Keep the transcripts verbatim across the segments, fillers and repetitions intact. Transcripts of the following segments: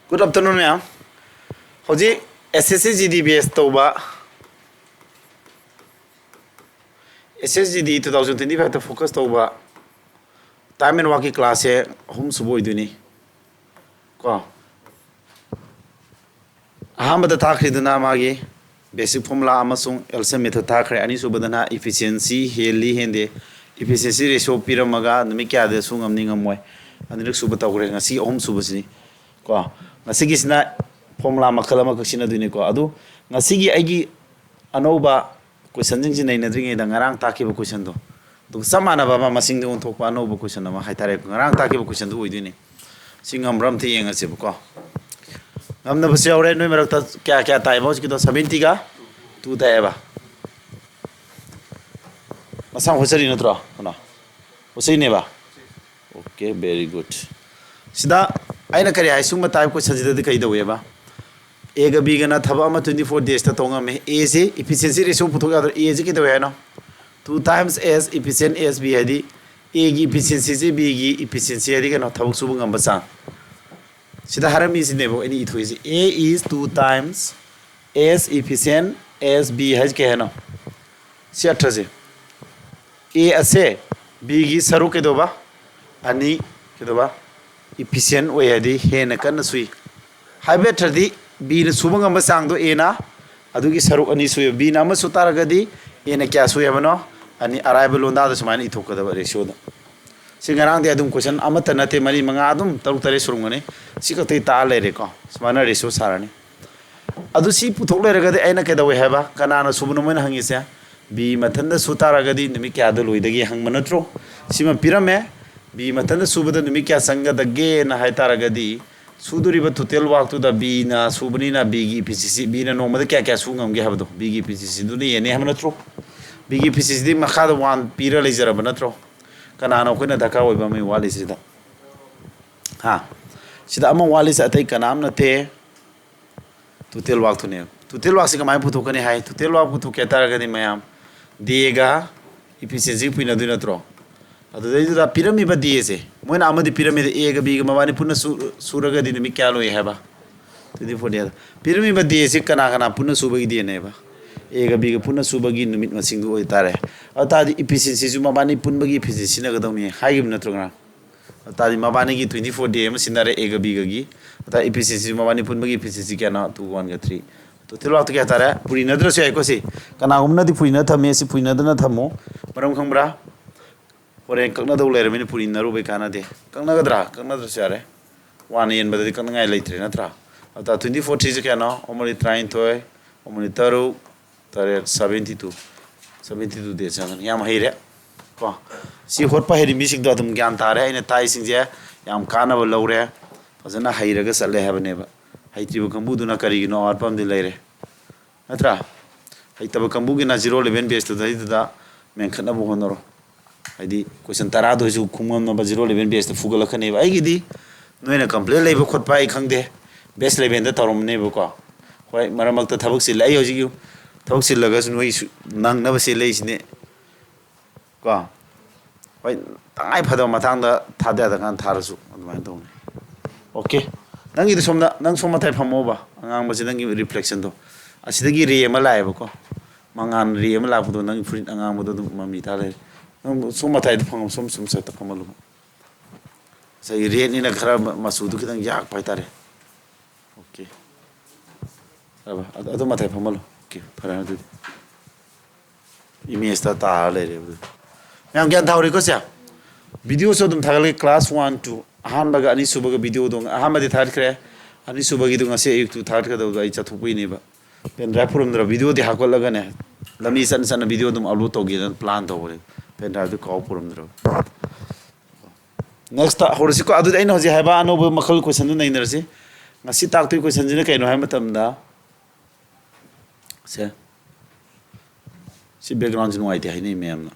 Good afternoon, ꯃꯌꯥꯝ꯫ ꯍꯧꯖꯤꯛ S S C G D base ꯇꯧꯕ, S S G D two thousand twenty five ꯇ focus ꯇꯧꯕ time and work ꯀꯤ class ꯁꯦ ꯑꯍꯨꯝ ꯁꯨꯕ ꯑꯣꯏꯗꯣꯏꯅꯤ ꯀꯣ꯫ ꯑꯍꯥꯟꯕꯗ ꯊꯥꯈ꯭ꯔꯤꯗꯨꯅ ꯃꯥꯒꯤ basic formula ꯑꯃꯁꯨꯡ L C M method ꯊꯥꯈ꯭ꯔꯦ꯫ ꯑꯅꯤꯁꯨꯕꯗꯅ efficiency ꯍꯦꯜꯂꯤ ꯍꯦꯟꯗꯦ, efficiency ratio ꯄꯤꯔꯝꯃꯒ ꯅꯨꯃꯤꯠ ꯀꯌꯥꯗ ꯁꯨ ꯉꯝꯅꯤ ꯉꯝꯃꯣꯏ, ꯑꯅꯤꯔꯛ ꯁꯨꯕ ꯇꯧꯈ꯭ꯔꯦ꯫ ꯉꯁꯤ ꯑꯍꯨꯝ ꯁꯨꯕꯁꯤꯅꯤ ꯀꯣ꯫ ꯉꯁꯤꯒꯤꯁꯤꯅ formula ꯃꯈꯜ ꯑꯃꯈꯛ ꯁꯤꯖꯤꯟꯅꯗꯣꯏꯅꯤꯀꯣ꯫ ꯑꯗꯨ ꯉꯁꯤꯒꯤ ꯑꯩꯒꯤ ꯑꯅꯧꯕ question ꯁꯤꯡꯁꯤ ꯅꯩꯅꯗ꯭ꯔꯤꯉꯩꯗ ꯉꯔꯥꯡ ꯇꯥꯛꯈꯤꯕ question ꯗꯣ, ꯑꯗꯨꯒ ꯆꯞ ꯃꯥꯟꯅꯕ ꯑꯃ, ꯃꯁꯤꯡꯗ ꯑꯣꯟꯊꯣꯛꯄ ꯑꯅꯧꯕ question ꯑꯃ ꯍꯥꯏꯇꯥꯔꯦ, ꯉꯔꯥꯡ ꯇꯥꯛꯈꯤꯕ question ꯗꯨ ꯑꯣꯏꯗꯣꯏꯅꯤ꯫ ꯁꯤ ꯉꯝꯕ꯭ꯔꯥ ꯑꯝꯇ ꯌꯦꯡꯉꯁꯦꯕꯀꯣ꯫ ꯉꯝꯅꯕꯁꯨ ꯌꯥꯎꯔꯦ꯫ ꯅꯣꯏ ꯃꯔꯛꯇ ꯀꯌꯥ ꯀꯌꯥ ꯇꯥꯏꯕ ꯍꯧꯖꯤꯛꯀꯤꯗꯣ? Seventy ꯒ two ꯇꯥꯏꯌꯦꯕ꯫ ꯃꯁꯥ ꯍꯣꯠꯆꯔꯤ ꯅꯠꯇ꯭ꯔꯣ? ꯀꯩꯅꯣ? ꯍꯣꯠꯆꯔꯤꯅꯦꯕ? Okay, very good꯫ ꯁꯤꯗ ꯑꯩꯅ ꯀꯔꯤ ꯍꯥꯏ, ꯁꯨꯝꯕ type question ꯁꯤꯗꯗꯤ ꯀꯩ ꯇꯧꯋꯦꯕ? A ꯒ B ꯒꯅ ꯊꯕꯛ ꯑꯃ twenty four days ꯇ ꯇꯧ ꯉꯝꯃꯦ꯫ A ꯁꯤ efficiency ratio ꯄꯨꯊꯣꯛ ꯌꯥꯗ꯭ꯔꯣ? A ꯁꯤ ꯀꯩꯗꯧꯋꯦ ꯍꯥꯏꯅꯣ? Two times as efficient as B ꯍꯥꯏꯗꯤ A ꯒꯤ efficiency ꯁꯤ B ꯒꯤ efficiency ꯍꯥꯏꯗꯤ ꯀꯩꯅꯣ? ꯊꯕꯛ ꯁꯨꯕ ꯉꯝꯕ ꯆꯥꯡ꯫ ꯁꯤꯗ ꯍꯥꯏꯔꯝꯃꯤꯁꯤꯅꯦꯕ ꯑꯩꯅ ꯏꯊꯣꯛꯏꯁꯦ, A is two times as efficient as B ꯍꯥꯏꯁꯦ ꯀꯩ ꯍꯥꯏꯅꯣ? ꯁꯤ ꯑꯔꯊꯁꯦ, A ꯑꯁꯦ B ꯒꯤ ꯁꯔꯨꯛ ꯀꯩꯗꯧꯕ? ꯑꯅꯤ ꯀꯩꯗꯧꯕ? Efficient ꯑꯣꯏ ꯍꯥꯏꯗꯤ ꯍꯦꯟꯅ ꯀꯟꯅ ꯁꯨꯏ ꯍꯥꯏꯕ ꯑꯔꯊꯗꯤ, B ꯅ ꯁꯨꯕ ꯉꯝꯕ ꯆꯥꯡꯗꯣ A ꯅ ꯑꯗꯨꯒꯤ ꯁꯔꯨꯛ ꯑꯅꯤ ꯁꯨꯏ꯫ B ꯅ ꯑꯃ ꯁꯨ ꯇꯥꯔꯒꯗꯤ A ꯅ ꯀꯌꯥ ꯁꯨꯏ ꯍꯥꯏꯕꯅꯣ? ꯑꯅꯤ꯫ ꯑꯔꯥꯏꯕ ꯂꯣꯟꯗꯥꯗ ꯁꯨꯃꯥꯏꯅ ꯏꯊꯣꯛꯀꯗꯕ ratio ꯗꯣ꯫ ꯁꯤ ꯉꯔꯥꯡꯗꯤ ꯑꯗꯨꯝ question ꯑꯃꯠꯇ ꯅꯠꯇꯦ, ꯃꯔꯤ, ꯃꯉꯥ, ꯑꯗꯨꯝ ꯇꯔꯨꯛ, ꯇꯔꯦꯠ ꯁꯨꯔꯝꯒꯅꯤ꯫ ꯁꯤ ꯈꯛꯇꯒꯤ ꯇꯥꯛꯑ ꯂꯩꯔꯦꯀꯣ꯫ ꯁꯨꯃꯥꯏꯅ ratio ꯁꯥꯔꯅꯤ꯫ ꯑꯗꯨ ꯁꯤ ꯄꯨꯊꯣꯛ ꯂꯩꯔꯒꯗꯤ ꯑꯩꯅ ꯀꯩꯗꯧꯋꯦ ꯍꯥꯏꯕ? ꯀꯅꯥꯅ ꯁꯨꯕꯅꯣ ꯃꯣꯏꯅ ꯍꯪꯉꯤꯁꯦ? B ꯃꯊꯟꯇ ꯁꯨ ꯇꯥꯔꯒꯗꯤ ꯅꯨꯃꯤꯠ ꯀꯌꯥꯗ ꯂꯣꯏꯗꯒꯦ ꯍꯪꯕ ꯅꯠꯇ꯭ꯔꯣ? ꯁꯤꯃ ꯄꯤꯔꯝꯃꯦ꯫ B ꯃꯊꯟꯇ ꯁꯨꯕꯗ ꯅꯨꯃꯤꯠ ꯀꯌꯥ ꯆꯪꯒꯗꯒꯦꯅ ꯍꯥꯏ ꯇꯥꯔꯒꯗꯤ, ꯁꯨꯗꯣꯔꯤꯕ total work ꯇꯨꯗ B ꯅ ꯁꯨꯕꯅꯤꯅ B ꯒꯤ efficiency, B ꯅ ꯅꯣꯡꯃꯗ ꯀꯌꯥ ꯀꯌꯥ ꯁꯨ ꯉꯝꯒꯦ ꯍꯥꯏꯕꯗꯣ, B ꯒꯤ efficiency ꯗꯨꯅ ꯌꯦꯟꯅꯤ ꯍꯥꯏꯕ ꯅꯠꯇ꯭ꯔꯣ? B ꯒꯤ efficiency ꯗꯤ ꯃꯈꯥꯗ one ꯄꯤꯔ ꯂꯩꯖꯔꯕ ꯅꯠꯇ꯭ꯔꯣ? ꯀꯅꯥꯅꯣ ꯑꯩꯈꯣꯏꯅ ꯗꯔꯀꯥꯔ ꯑꯣꯏꯕ ꯑꯃ ꯋꯥꯠꯂꯤꯁꯤꯗ? ꯍꯥ? ꯁꯤꯗ ꯑꯃ ꯋꯥꯠꯂꯤꯁꯦ ꯑꯇꯩ ꯀꯅꯥꯝ ꯅꯠꯇꯦ, total work ꯇꯨꯅꯦꯕ꯫ Total work ꯁꯤ ꯀꯃꯥꯏꯅ ꯄꯨꯊꯣꯛꯀꯅꯤ ꯍꯥꯏ? Total work ꯄꯨꯊꯣꯛꯀꯦ ꯍꯥꯏ ꯇꯥꯔꯒꯗꯤ ꯃꯌꯥꯝ, day ꯒ efficiency ꯒ ꯄꯨꯏꯅꯗꯣꯏ ꯅꯠꯇ꯭ꯔꯣ? ꯑꯗꯨꯗꯩꯗꯨꯗ ꯄꯤꯔꯝꯃꯤꯕ ꯗꯦꯁꯦ, ꯃꯣꯏꯅ ꯑꯃꯗꯤ ꯄꯤꯔꯝꯃꯤꯗ, ꯑꯦꯒ ꯕꯤꯒ ꯃꯕꯥꯅꯤ ꯄꯨꯟꯅ ꯁꯨ-, ꯁꯨꯔꯒꯗꯤ ꯅꯨꯃꯤꯠ ꯀꯌꯥ ꯂꯣꯏ ꯍꯥꯏꯕ? ꯇ꯭ꯋꯦꯟꯇꯤ ꯐꯣꯔ ꯗꯦ꯫ ꯄꯤꯔꯝꯃꯤꯕ ꯗꯦꯁꯤ ꯀꯅꯥ ꯀꯅꯥ ꯄꯨꯟꯅ ꯁꯨꯕꯒꯤ ꯗꯦꯅꯦꯕ? ꯑꯦꯒ ꯕꯤꯒ ꯄꯨꯟꯅ ꯁꯨꯕꯒꯤ ꯅꯨꯃꯤꯠ ꯃꯁꯤꯡꯗꯨ ꯑꯣꯏꯇꯥꯔꯦ꯫ ꯑꯗꯨ ꯇꯥꯔꯗꯤ ꯏꯐꯤꯁꯤꯌꯦꯟꯁꯤꯁꯨ ꯃꯕꯥꯅꯤ ꯄꯨꯟꯕꯒꯤ ꯏꯐꯤꯁꯤꯌꯦꯟꯁꯤ ꯁꯤꯖꯤꯟꯅꯒꯗꯧꯅꯤ ꯍꯥꯏꯈꯤꯕ ꯅꯠꯇ꯭ꯔꯣ ꯉꯔꯥꯡ? ꯑꯗꯨ ꯇꯥꯔꯗꯤ ꯃꯕꯥꯅꯤꯒꯤ ꯇ꯭ꯋꯦꯟꯇꯤ ꯐꯣꯔ ꯗꯦ ꯑꯃ ꯁꯤꯖꯤꯟꯅꯔꯦ ꯑꯦꯒ ꯕꯤꯒꯒꯤ꯫ ꯑꯗꯨ ꯇꯥꯔꯗꯤ ꯏꯐꯤꯁꯤꯌꯦꯟꯁꯤ ꯃꯕꯥꯅꯤ ꯄꯨꯟꯕꯒꯤ ꯏꯐꯤꯁꯤꯌꯦꯟꯁꯤ ꯀꯌꯥꯅꯣ? ꯇꯨ ꯋꯥꯟꯒ ꯊ꯭ꯔꯤ꯫ ꯇꯣꯇꯦꯜ ꯋꯥꯛꯇ ꯀꯌꯥ ꯇꯥꯔꯦ? ꯄꯨꯔꯤꯅꯗ꯭ꯔꯁꯨ ꯌꯥꯏꯀꯣ ꯁꯤ꯫ ꯀꯅꯥꯒꯨꯝꯕꯅꯗꯤ ꯄꯨꯔꯤꯅ ꯊꯝꯃꯦ, ꯁꯤ ꯄꯨꯔꯤꯅꯗꯅ ꯊꯝꯃꯣ꯫ ꯃꯔꯝ ꯈꯪꯕ꯭ꯔꯥ? ꯍꯣꯔꯦꯟ ꯀꯛꯅꯗꯧ ꯂꯩꯔꯕꯅꯤꯅ ꯄꯨꯔꯤꯅꯔꯨꯕꯩ ꯀꯥꯟꯅꯗꯦ꯫ ꯀꯛꯅꯒꯗ꯭ꯔꯥ? ꯀꯛꯅꯗ꯭ꯔꯁꯨ ꯌꯥꯔꯦ꯫ ꯋꯥꯟꯅ ꯌꯦꯟꯕꯗꯗꯤ ꯀꯛꯅꯉꯥꯏ ꯂꯩꯇ꯭ꯔꯦ ꯅꯠꯇ꯭ꯔꯥ? ꯑꯗ ꯇ꯭ꯋꯦꯟꯇꯤ ꯐꯣꯔ ꯊ꯭ꯔꯤꯁꯦ ꯀꯌꯥꯅꯣ? ꯑꯃꯅꯤ ꯇꯔꯥꯅꯤꯊꯣꯏ, ꯑꯃꯅꯤ ꯇꯔꯨꯛ, ꯇꯔꯦꯠ, seventy two. Seventy to day ꯆꯪꯒꯅꯤ꯫ ꯌꯥꯝ ꯍꯩꯔꯦ꯫ ꯀꯣ, ꯁꯤ ꯍꯣꯠꯄ ꯍꯩꯔꯤ ꯃꯤꯁꯤꯡꯗꯣ ꯑꯗꯨꯝ ꯒ꯭ꯌꯥꯟ ꯇꯥꯔꯦ꯫ ꯑꯩꯅ ꯇꯥꯛꯏꯁꯤꯡꯁꯦ ꯌꯥꯝ ꯀꯥꯟꯅꯕ ꯂꯧꯔꯦ꯫ ꯐꯖꯅ ꯍꯩꯔꯒ ꯆꯠꯂꯦ ꯍꯥꯏꯕꯅꯦꯕ꯫ ꯍꯩꯇ꯭ꯔꯤꯕ ꯀꯥꯡꯕꯨꯗꯨꯅ ꯀꯔꯤꯒꯤꯅꯣ ꯑꯋꯥꯠꯄ ꯑꯃꯗꯤ ꯂꯩꯔꯦ꯫ ꯅꯠꯇ꯭ꯔꯥ? ꯍꯩꯇꯕ ꯀꯥꯡꯕꯨꯒꯤꯅ ꯖꯤꯔꯣ ꯏꯂꯦꯚꯦꯟ ꯕꯦꯁꯇꯨꯗꯩꯗꯨꯗ ꯃꯦꯟꯈꯠꯅꯕ ꯍꯣꯠꯅꯔꯣ꯫ ꯍꯥꯏꯗꯤ ꯀꯣꯏꯁꯟ ꯇꯔꯥꯗꯣ ꯑꯩꯁꯨ ꯈꯨꯝꯉꯝꯅꯕ ꯖꯤꯔꯣ ꯏꯂꯦꯚꯦꯟ ꯕꯦꯁꯇ ꯐꯨꯒꯠꯂꯛꯀꯅꯦꯕ꯫ ꯑꯩꯒꯤꯗꯤ ꯅꯣꯏꯅ ꯀꯝꯄ꯭ꯂꯦꯟ ꯂꯩꯕ ꯈꯣꯠꯄ ꯑꯩ ꯈꯪꯗꯦ, ꯕꯦꯁ ꯏꯂꯦꯚꯦꯟꯗ ꯇꯧꯔꯝꯅꯦꯕꯀꯣ꯫ ꯍꯣꯏ, ꯃꯔꯛ ꯃꯔꯛꯇ ꯊꯕꯛ ꯆꯤꯜꯂꯦ, ꯑꯩ ꯍꯧꯖꯤꯛ ꯌꯨꯝ ꯊꯕꯛ ꯆꯤꯜꯂꯒꯁꯨ ꯅꯣꯏ ꯁꯨ-, ꯅꯪꯅꯕ ꯆꯦꯜꯂꯛꯏꯁꯤꯅꯦ꯫ ꯀꯣ, ꯍꯣꯏ, ꯇꯉꯥꯏ ꯐꯗꯕ ꯃꯇꯥꯡꯗ ꯊꯥꯗ ꯌꯥꯗ ꯀꯥꯟꯗ ꯊꯥꯔꯁꯨ ꯑꯗꯨꯃꯥꯏꯅ ꯇꯧꯅꯤ꯫ ꯑꯣꯀꯦ, ꯅꯪꯒꯤꯗꯤ ꯁꯣꯝꯗ, ꯅꯪ ꯁꯣꯝ ꯃꯇꯥꯏ ꯐꯝꯃꯣꯕ, ꯑꯉꯥꯡꯕꯁꯦ ꯅꯪꯒꯤ ꯔꯤꯐ꯭ꯂꯦꯛꯁꯟꯗꯣ꯫ ꯑꯁꯤꯗꯒꯤ ꯔꯦ ꯑꯃ ꯂꯥꯛꯑꯦꯕꯀꯣ, ꯃꯉꯥꯜ ꯔꯦ ꯑꯃ ꯂꯥꯛꯄꯗꯣ ꯅꯪꯒꯤ ꯐꯨꯔꯤꯠ ꯑꯉꯥꯡꯕꯗꯣ ꯑꯗꯨꯝ ꯃꯃꯤ ꯇꯥ ꯂꯩꯔꯦ꯫ ꯅꯪ ꯁꯣꯝ ꯃꯇꯥꯏꯗ ꯐꯝꯃꯣ, ꯁꯣꯝ, ꯁꯣꯝ ꯁꯥꯏꯗꯇ ꯐꯝꯍꯜꯂꯨꯕ꯫ ꯉꯁꯥꯏꯒꯤ ꯔꯦꯗꯅꯤꯅ ꯈꯔ ꯃ-, ꯃꯆꯨꯗꯨ ꯈꯤꯇꯪ ꯌꯥꯛꯄ ꯍꯥꯏꯇꯥꯔꯦ꯫ ꯑꯣꯀꯦ꯫ ꯐꯔꯕ? ꯑꯗꯨ, ꯑꯗꯨ ꯃꯇꯥꯏ ꯐꯝꯍꯜꯂꯣ꯫ ꯑꯣꯀꯦ, ꯐꯔꯦ ꯑꯗꯨꯗꯤ꯫ ꯏꯃꯦꯖꯇ ꯇꯥꯔ ꯂꯩꯔꯦ ꯑꯗꯨꯗꯤ꯫ ꯃꯌꯥꯝ ꯒ꯭ꯌꯥꯟ ꯇꯥꯍꯧꯔꯦꯀꯣ ꯁꯦ? ꯚꯤꯗꯤꯑꯣꯁꯨ ꯑꯗꯨꯝ ꯊꯥꯒꯠꯂꯛꯀꯦ, ꯀ꯭ꯂꯥꯁ ꯋꯥꯟ, ꯇꯨ꯫ ꯑꯍꯥꯟꯕꯒ ꯑꯅꯤꯁꯨꯕꯒ ꯚꯤꯗꯤꯑꯣꯗꯣ ꯑꯍꯥꯟꯕꯗꯤ ꯊꯥꯒꯠꯈ꯭ꯔꯦ꯫ ꯑꯅꯤꯁꯨꯕꯒꯤꯗꯣ ꯉꯁꯤ ꯑꯌꯨꯛꯇꯨ ꯊꯥꯒꯠꯀꯗꯕꯗꯣ ꯑꯩ ꯆꯠꯊꯣꯛꯄꯩꯅꯦꯕ꯫ Pen drive ꯄꯨꯔꯝꯗ꯭ꯔꯕ? ꯚꯤꯗꯤꯑꯣꯗꯤ ꯍꯥꯞꯀꯠꯂꯒꯅꯦ, ꯂꯝꯕꯤ ꯆꯠꯅ ꯆꯠꯅ ꯚꯤꯗꯤꯑꯣ ꯑꯗꯨꯝ ꯑꯞꯂꯣꯗ ꯇꯧꯒꯦꯅ ꯄ꯭ꯂꯥꯟ ꯇꯧꯕꯅꯦ꯫ ꯄꯦꯟ ꯗ꯭ꯔꯥꯏꯚꯇꯨ ꯀꯥꯎ ꯄꯨꯔꯝꯗ꯭ꯔꯕ꯫ ꯅꯦꯛꯁꯇ ꯍꯧꯔꯁꯤꯀꯣ꯫ ꯑꯗꯨꯗꯤ ꯑꯩꯅ ꯍꯧꯖꯤꯛ ꯍꯥꯏꯕ ꯑꯅꯧꯕ ꯃꯈꯜ ꯀꯣꯏꯁꯟꯗꯨ ꯅꯩꯅꯔꯁꯤ꯫ ꯉꯁꯤ ꯇꯥꯛꯇꯣꯏ ꯀꯣꯏꯁꯟꯁꯤꯅ ꯀꯩꯅꯣ ꯍꯥꯏꯕ ꯃꯇꯝꯗ, ꯁꯦ, ꯁꯤ ꯕꯦꯛꯒ꯭ꯔꯥꯎꯟꯁꯤ ꯅꯨꯡꯉꯥꯏꯇꯦ ꯍꯥꯏꯅꯩ ꯃꯌꯥꯝꯅ꯫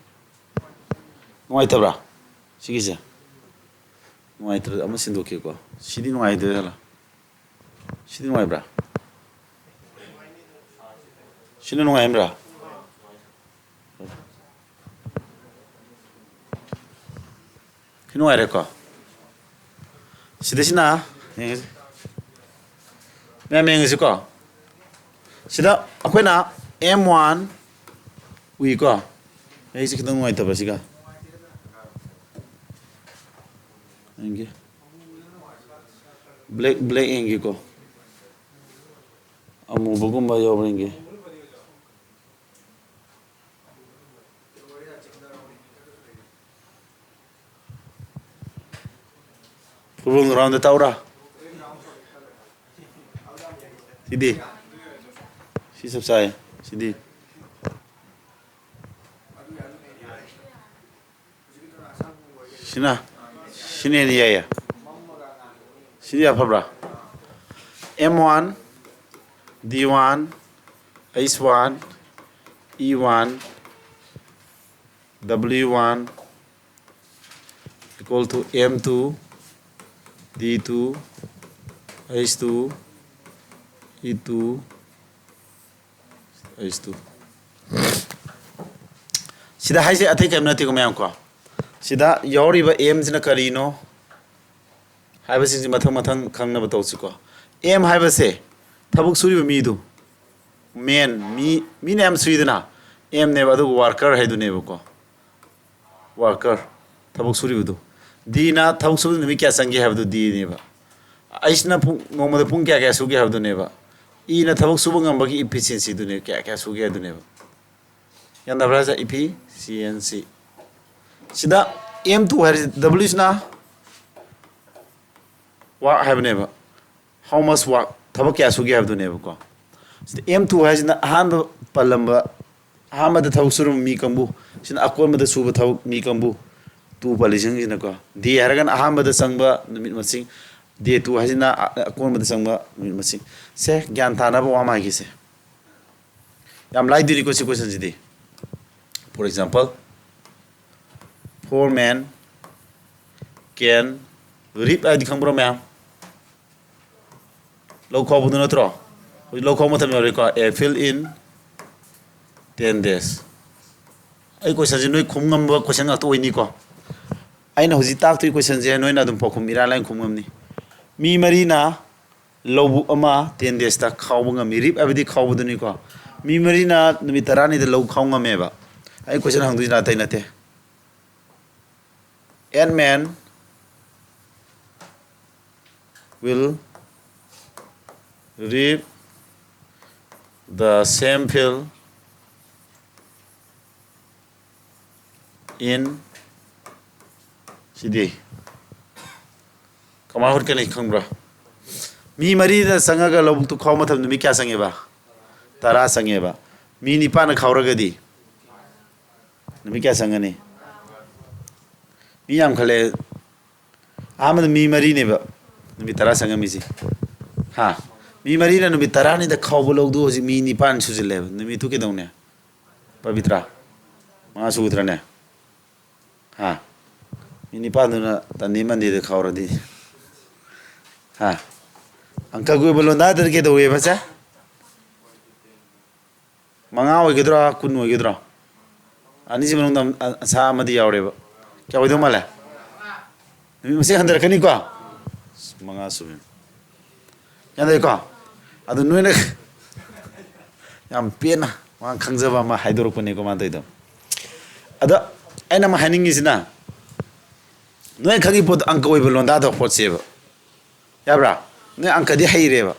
ꯅꯨꯡꯉꯥꯏꯇꯕ꯭ꯔꯥ? ꯁꯤꯒꯤꯁꯦ? ꯅꯨꯡꯉꯥꯏꯇ꯭ꯔ ꯑꯃ ꯁꯤꯟꯗꯣꯛꯀꯦꯀꯣ꯫ ꯁꯤꯗꯤ ꯅꯨꯡꯉꯥꯏꯇ꯭ꯔꯦ ꯍꯥꯏꯔꯣ? ꯁꯤꯗꯤ ꯅꯨꯡꯉꯥꯏꯕ꯭ꯔꯥ? ꯁꯤꯅ ꯅꯨꯡꯉꯥꯏꯍꯟꯕ꯭ꯔꯥ? ꯅꯨꯡꯉꯥꯏꯔꯦꯀꯣ? ꯁꯤꯗꯩꯁꯤꯅ, ꯌꯦꯡꯉꯁꯤ꯫ ꯃꯌꯥꯝ ꯌꯦꯡꯉꯁꯤꯀꯣ꯫ ꯁꯤꯗ ꯑꯩꯈꯣꯏꯅ ꯑꯦꯝ ꯋꯥꯟ ꯎꯏꯀꯣ꯫ ꯑꯩꯁꯦ ꯈꯤꯇꯪ ꯅꯨꯡꯉꯥꯏꯇꯕ꯭ꯔꯥ ꯁꯤꯒ? ꯌꯦꯡꯒꯦ꯫ Black, black ꯌꯦꯡꯒꯦꯀꯣ꯫ ꯑꯃꯨꯕꯒꯨꯝꯕ ꯌꯥꯎꯕ꯭ꯔꯥ ꯌꯦꯡꯒꯦ꯫ ꯐꯨꯠꯕꯣꯜ ꯒ꯭ꯔꯥꯎꯟꯗ ꯇꯧꯔꯥ? ꯁꯤꯗꯤ? ꯁꯤ ꯆꯞ ꯆꯥꯏ꯫ ꯁꯤꯗꯤ? ꯁꯤꯅ? ꯁꯤꯅ ꯍꯦꯟꯅ ꯌꯥꯏꯌꯦ? ꯁꯤꯗꯤ ꯌꯥꯝ ꯐꯕ꯭ꯔꯥ? M one, D one, H one, E one, W one equal to M two, D two, H two, E two, H two. ꯁꯤꯗ ꯍꯥꯏꯁꯦ ꯑꯇꯩ ꯀꯔꯤꯝ ꯅꯠꯇꯦꯀꯣ ꯃꯌꯥꯝ ꯀꯣ꯫ ꯁꯤꯗ ꯌꯥꯎꯔꯤꯕ ꯑꯦꯝꯁꯤꯅ ꯀꯔꯤꯅꯣ ꯍꯥꯏꯕꯁꯤꯡꯁꯤ ꯃꯊꯪ ꯃꯊꯪ ꯈꯪꯅꯕ ꯇꯧꯁꯤꯀꯣ꯫ ꯑꯦꯝ ꯍꯥꯏꯕꯁꯦ ꯊꯕꯛ ꯁꯨꯔꯤꯕ ꯃꯤꯗꯨ, ꯃꯦꯟ, ꯃꯤ, ꯃꯤꯅ ꯌꯥꯝ ꯁꯨꯏꯗꯅ, ꯑꯦꯝꯅꯦꯕ, ꯑꯗꯨꯒ ꯋꯥꯔꯀꯔ ꯍꯥꯏꯗꯨꯅꯦꯕꯀꯣ꯫ ꯋꯥꯔꯀꯔ, ꯊꯕꯛ ꯁꯨꯔꯤꯕꯗꯨ꯫ ꯗꯤꯅ ꯊꯕꯛ ꯁꯨꯕꯗ ꯅꯨꯃꯤꯠ ꯀꯌꯥ ꯆꯪꯒꯦ ꯍꯥꯏꯕꯗꯨ ꯗꯤꯅꯦꯕ꯫ ꯑꯩꯁꯤꯅ ꯄꯨꯡ, ꯅꯣꯡꯃꯗ ꯄꯨꯡ ꯀꯌꯥ ꯀꯌꯥ ꯁꯨꯒꯦ ꯍꯥꯏꯕꯗꯨꯅꯦꯕ꯫ ꯏꯅ ꯊꯕꯛ ꯁꯨꯕ ꯉꯝꯕꯒꯤ ꯏꯐꯤꯁꯤꯌꯦꯟꯁꯤꯗꯨꯅꯦ, ꯀꯌꯥ ꯀꯌꯥ ꯁꯨꯒꯦ ꯍꯥꯏꯗꯨꯅꯦꯕ꯫ ꯒ꯭ꯌꯥꯟ ꯇꯥꯕ꯭ꯔꯥ ꯍꯥꯏꯁꯦ? ꯏꯐꯤꯁꯤꯌꯦꯟꯁꯤ꯫ ꯁꯤꯗ ꯑꯦꯝ ꯇꯨ ꯍꯥꯏꯔꯤꯁꯤ, ꯗꯕ꯭ꯂꯤꯎꯁꯤꯅ ꯋꯥꯔꯛ ꯍꯥꯏꯕꯅꯦꯕ꯫ How much work? ꯊꯕꯛ ꯀꯌꯥ ꯁꯨꯒꯦ ꯍꯥꯏꯕꯗꯨꯅꯦꯕꯀꯣ꯫ ꯁꯤꯗ ꯑꯦꯝ ꯇꯨ ꯍꯥꯏꯁꯤꯅ ꯑꯍꯥꯟꯕ ꯄꯜꯂꯝꯕ, ꯑꯍꯥꯟꯕꯗ ꯊꯕꯛ ꯁꯨꯔꯝꯕ ꯃꯤ ꯀꯥꯡꯕꯨ, ꯁꯤꯅ ꯑꯀꯣꯟꯕꯗ ꯁꯨꯕ ꯊꯕꯛ ꯃꯤ ꯀꯥꯡꯕꯨ, ꯇꯨ ꯄꯜꯂꯤꯁꯤꯡꯁꯤꯅꯀꯣ꯫ ꯗꯦ ꯍꯥꯏꯔꯒꯅ ꯑꯍꯥꯟꯕꯗ ꯆꯪꯕ ꯅꯨꯃꯤꯠ ꯃꯁꯤꯡ, ꯗꯦ ꯇꯨ ꯍꯥꯏꯁꯤꯅ ꯑ-, ꯑꯀꯣꯟꯕꯗ ꯆꯪꯕ ꯅꯨꯃꯤꯠ ꯃꯁꯤꯡ꯫ ꯁꯦ, ꯒ꯭ꯌꯥꯟ ꯇꯥꯅꯕ ꯋꯥ ꯑꯃ ꯍꯥꯏꯒꯦꯁꯦ꯫ ꯌꯥꯝ ꯂꯥꯏꯗꯣꯏꯅꯤꯀꯣ ꯁꯤ ꯀꯣꯏꯁꯟꯁꯤꯗꯤ꯫ For example, four men can reap ꯍꯥꯏꯗꯤ ꯈꯪꯕ꯭ꯔꯣ ꯃꯌꯥꯝ? ꯂꯧ ꯈꯥꯎꯕꯗꯨ ꯅꯠꯇ꯭ꯔꯣ? ꯍꯧꯖꯤꯛ ꯂꯧ ꯈꯥꯎꯕ ꯃꯇꯝ ꯌꯧꯔꯦꯀꯣ꯫ A field in ten days꯫ ꯑꯩ ꯀꯣꯏꯁꯟꯁꯦ ꯅꯣꯏ ꯈꯨꯝ ꯉꯝꯕ ꯀꯣꯏꯁꯟ ꯉꯥꯛꯇ ꯑꯣꯏꯅꯤꯀꯣ꯫ ꯑꯩꯅ ꯍꯧꯖꯤꯛ ꯇꯥꯛꯇꯣꯏ ꯀꯣꯏꯁꯟꯁꯦ ꯅꯣꯏꯅ ꯑꯗꯨꯝ ꯄꯥꯎꯈꯨꯝ ꯏꯔꯥꯏ ꯂꯥꯏꯅ ꯈꯨꯝ ꯉꯝꯅꯤ꯫ ꯃꯤ ꯃꯔꯤꯅ ꯂꯧꯕꯨꯛ ꯑꯃ ꯇꯦꯟ ꯗꯦꯖꯇ ꯈꯥꯎꯕ ꯉꯝꯃꯤ꯫ ꯔꯤꯞ ꯍꯥꯏꯕꯗꯤ ꯈꯥꯎꯕꯗꯨꯅꯤꯀꯣ꯫ ꯃꯤ ꯃꯔꯤꯅ ꯅꯨꯃꯤꯠ ꯇꯔꯥꯅꯤꯗ ꯂꯧ ꯈꯥꯎ ꯉꯝꯃꯦꯕ꯫ ꯑꯩ ꯀꯣꯏꯁꯟ ꯍꯪꯗꯣꯏꯁꯤꯅ ꯑꯇꯩ ꯅꯠꯇꯦ꯫ Eight men will reap the same field in ꯁꯤꯗꯤ ꯀꯃꯥꯏ ꯍꯣꯠꯀꯅꯤ ꯈꯪꯕ꯭ꯔꯥ? ꯃꯤ ꯃꯔꯤꯅ ꯆꯪꯉꯒ ꯂꯧꯕꯨꯛꯇꯨ ꯈꯥꯎ ꯃꯇꯝꯗ ꯅꯨꯃꯤꯠ ꯀꯌꯥ ꯆꯪꯉꯦꯕ? ꯇꯔꯥ ꯆꯪꯉꯦꯕ꯫ ꯃꯤ ꯅꯤꯄꯥꯟꯅ ꯈꯥꯎꯔꯒꯗꯤ ꯅꯨꯃꯤꯠ ꯀꯌꯥ ꯆꯪꯒꯅꯤ? ꯃꯤ ꯌꯥꯝꯈꯠꯂꯦ꯫ ꯑꯍꯥꯟꯕꯗ ꯃꯤ ꯃꯔꯤꯅꯦꯕ ꯅꯨꯃꯤꯠ ꯇꯔꯥ ꯆꯪꯉꯝꯃꯤꯁꯦ꯫ ꯍꯥ? ꯃꯤ ꯃꯔꯤꯅ ꯅꯨꯃꯤꯠ ꯇꯔꯥꯅꯤꯗ ꯈꯥꯎꯕ ꯂꯧꯗꯨ ꯍꯧꯖꯤꯛ ꯃꯤ ꯅꯤꯄꯥꯟ ꯁꯨꯖꯤꯜꯂꯦꯕ꯫ ꯅꯨꯃꯤꯠꯇꯨ ꯀꯩꯗꯧꯅꯦ? ꯄꯕꯤꯇ꯭ꯔꯥ, ꯃꯉꯥ ꯁꯨꯒꯗ꯭ꯔꯅꯦ? ꯍꯥ? ꯃꯤ ꯅꯤꯄꯥꯟꯗꯨꯅ ꯇꯟꯗꯦ ꯃꯟꯗꯦꯗ ꯈꯥꯎꯔꯗꯤ꯫ ꯍꯥ? ꯑꯪꯀꯒꯤ ꯑꯣꯏꯕ ꯂꯣꯟꯗꯥꯗꯗꯤ ꯀꯩꯗꯧꯋꯦꯕ ꯁꯦ? ꯃꯉꯥ ꯑꯣꯏꯒꯗ꯭ꯔꯥ, ꯀꯨꯟ ꯑꯣꯏꯒꯗ꯭ꯔꯥ? ꯑꯅꯤꯁꯤ ꯃꯅꯨꯡꯗ ꯑꯝ-, ꯑ-, ꯑꯁꯥ ꯑꯃꯗꯤ ꯌꯥꯎꯔꯦꯕ꯫ ꯀꯌꯥ ꯑꯣꯏꯗꯧ ꯃꯥꯜꯂꯦ? ꯅꯨꯃꯤꯠ ꯃꯁꯤꯡ ꯍꯟꯊꯔꯛꯀꯅꯤꯀꯣ? ꯑꯁ, ꯃꯉꯥ ꯁꯨꯕꯅꯤ꯫ ꯒ꯭ꯌꯥꯟ ꯇꯥꯏꯀꯣ? ꯑꯗꯨ ꯅꯣꯏꯅ ꯌꯥꯝ ꯄꯦꯟꯅ ꯃꯥ ꯈꯪꯖꯕ ꯑꯃ ꯍꯥꯏꯗꯣꯔꯛꯄꯅꯤꯀꯣ ꯃꯥ ꯇꯧꯔꯤꯗꯣ꯫ ꯑꯗꯣ ꯑꯩꯅ ꯑꯃ ꯍꯥꯏꯅꯤꯡꯉꯤꯁꯤꯅ, ꯅꯣꯏ ꯈꯪꯉꯤ ꯄꯣꯠꯇꯣ ꯑꯪꯀ ꯑꯣꯏꯕ ꯂꯣꯟꯗꯥꯗꯕ ꯄꯣꯠꯁꯦꯕ꯫ ꯌꯥꯕ꯭ꯔꯥ? ꯅꯣꯏ ꯑꯪꯀꯗꯤ ꯍꯩꯔꯦꯕ꯫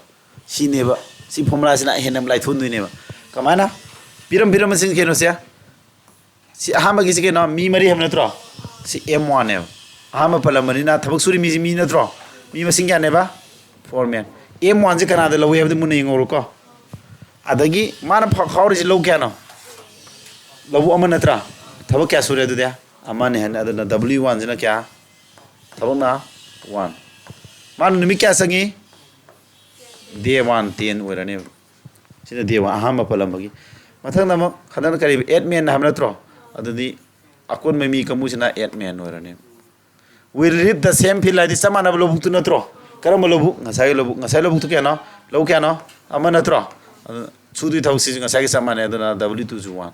ꯁꯤꯅꯦꯕ꯫ ꯁꯤ ꯐꯣꯔꯃꯨꯂꯥꯁꯤꯅ ꯍꯦꯟꯅ ꯂꯥꯏꯊꯣꯛꯍꯟꯗꯣꯏꯅꯦꯕ꯫ ꯀꯃꯥꯏꯅ? ꯄꯤꯔꯝ, ꯄꯤꯔꯝꯕꯁꯤꯡ ꯀꯩꯅꯣꯁꯦ? ꯁꯤ ꯑꯍꯥꯟꯕꯒꯤꯁꯤ ꯀꯩꯅꯣ? ꯃꯤ ꯃꯔꯤ ꯍꯥꯏꯕ ꯅꯠꯇ꯭ꯔꯣ? ꯁꯤ ꯑꯦꯝ ꯋꯥꯟꯅꯦꯕ꯫ ꯑꯍꯥꯟꯕ ꯄꯜꯂꯝꯕꯅꯤꯅ ꯊꯕꯛ ꯁꯨꯔꯤ ꯃꯤꯁꯤ ꯃꯤ ꯅꯠꯇ꯭ꯔꯣ? ꯃꯤ ꯃꯁꯤꯡ ꯀꯌꯥꯅꯦꯕ? For men. ꯑꯦꯝ ꯋꯥꯟꯁꯦ ꯀꯅꯥꯗ ꯂꯧꯏ ꯍꯥꯏꯕꯗꯨ ꯃꯨꯟꯅ ꯌꯦꯡꯍꯧꯔꯣꯀꯣ꯫ ꯑꯗꯒꯤ ꯃꯥꯅ ꯐ-, ꯈꯥꯎꯔꯤꯁꯤ ꯂꯧ ꯀꯌꯥꯅꯣ? ꯂꯧꯕꯨꯛ ꯑꯃ ꯅꯠꯇ꯭ꯔꯥ? ꯊꯕꯛ ꯀꯌꯥ ꯁꯨꯔꯦ ꯑꯗꯨꯗꯤ? ꯑꯃꯅꯤ ꯍꯥꯏꯅ꯫ ꯑꯗꯨꯅ ꯗꯕ꯭ꯂꯤꯎ ꯋꯥꯟꯁꯤꯅ ꯀꯌꯥ? ꯊꯕꯛꯅ ꯋꯥꯟ꯫ ꯃꯥꯅ ꯅꯨꯃꯤꯠ ꯀꯌꯥ ꯆꯪꯉꯤ? ꯗꯦ ꯋꯥꯟ ꯇꯦꯟ ꯑꯣꯏꯔꯅꯦꯕ꯫ ꯁꯤꯅ ꯗꯦ ꯋꯥꯟ ꯑꯍꯥꯟꯕ ꯄꯜꯂꯝꯕꯒꯤ꯫ ꯃꯊꯪꯗ ꯑꯃꯨꯛ ꯍꯟꯗꯛꯅ ꯀꯔꯤ? ꯑꯦꯠ ꯃꯦꯟ ꯍꯥꯏꯕ ꯅꯠꯇ꯭ꯔꯣ? ꯑꯗꯨꯗꯤ ꯑꯀꯣꯟꯕ ꯃꯤ ꯀꯥꯡꯕꯨꯁꯤꯅ ꯑꯦꯠ ꯃꯦꯟ ꯑꯣꯏꯔꯅꯦꯕ꯫ Will reap the same field ꯍꯥꯏꯗꯤ ꯆꯞ ꯃꯥꯟꯅꯕ ꯂꯧꯕꯨꯛꯇꯨ ꯅꯠꯇ꯭ꯔꯣ? ꯀꯔꯝꯕ ꯂꯧꯕꯨꯛ? ꯉꯁꯥꯏꯒꯤ ꯂꯧꯕꯨꯛ꯫ ꯉꯁꯥꯏ ꯂꯧꯕꯨꯛꯇꯨ ꯀꯌꯥꯅꯣ? ꯂꯧ ꯀꯌꯥꯅꯣ? ꯑꯃ ꯅꯠꯇ꯭ꯔꯣ? ꯑꯗꯨ ꯁꯨꯗꯣꯏ ꯊꯕꯛꯁꯤꯁꯨ ꯉꯁꯥꯏꯒꯤ ꯆꯞ ꯃꯥꯟꯅꯩ꯫ ꯑꯗꯨꯅ ꯗꯕ꯭ꯂꯤꯎ ꯇꯨꯁꯨ ꯋꯥꯟ꯫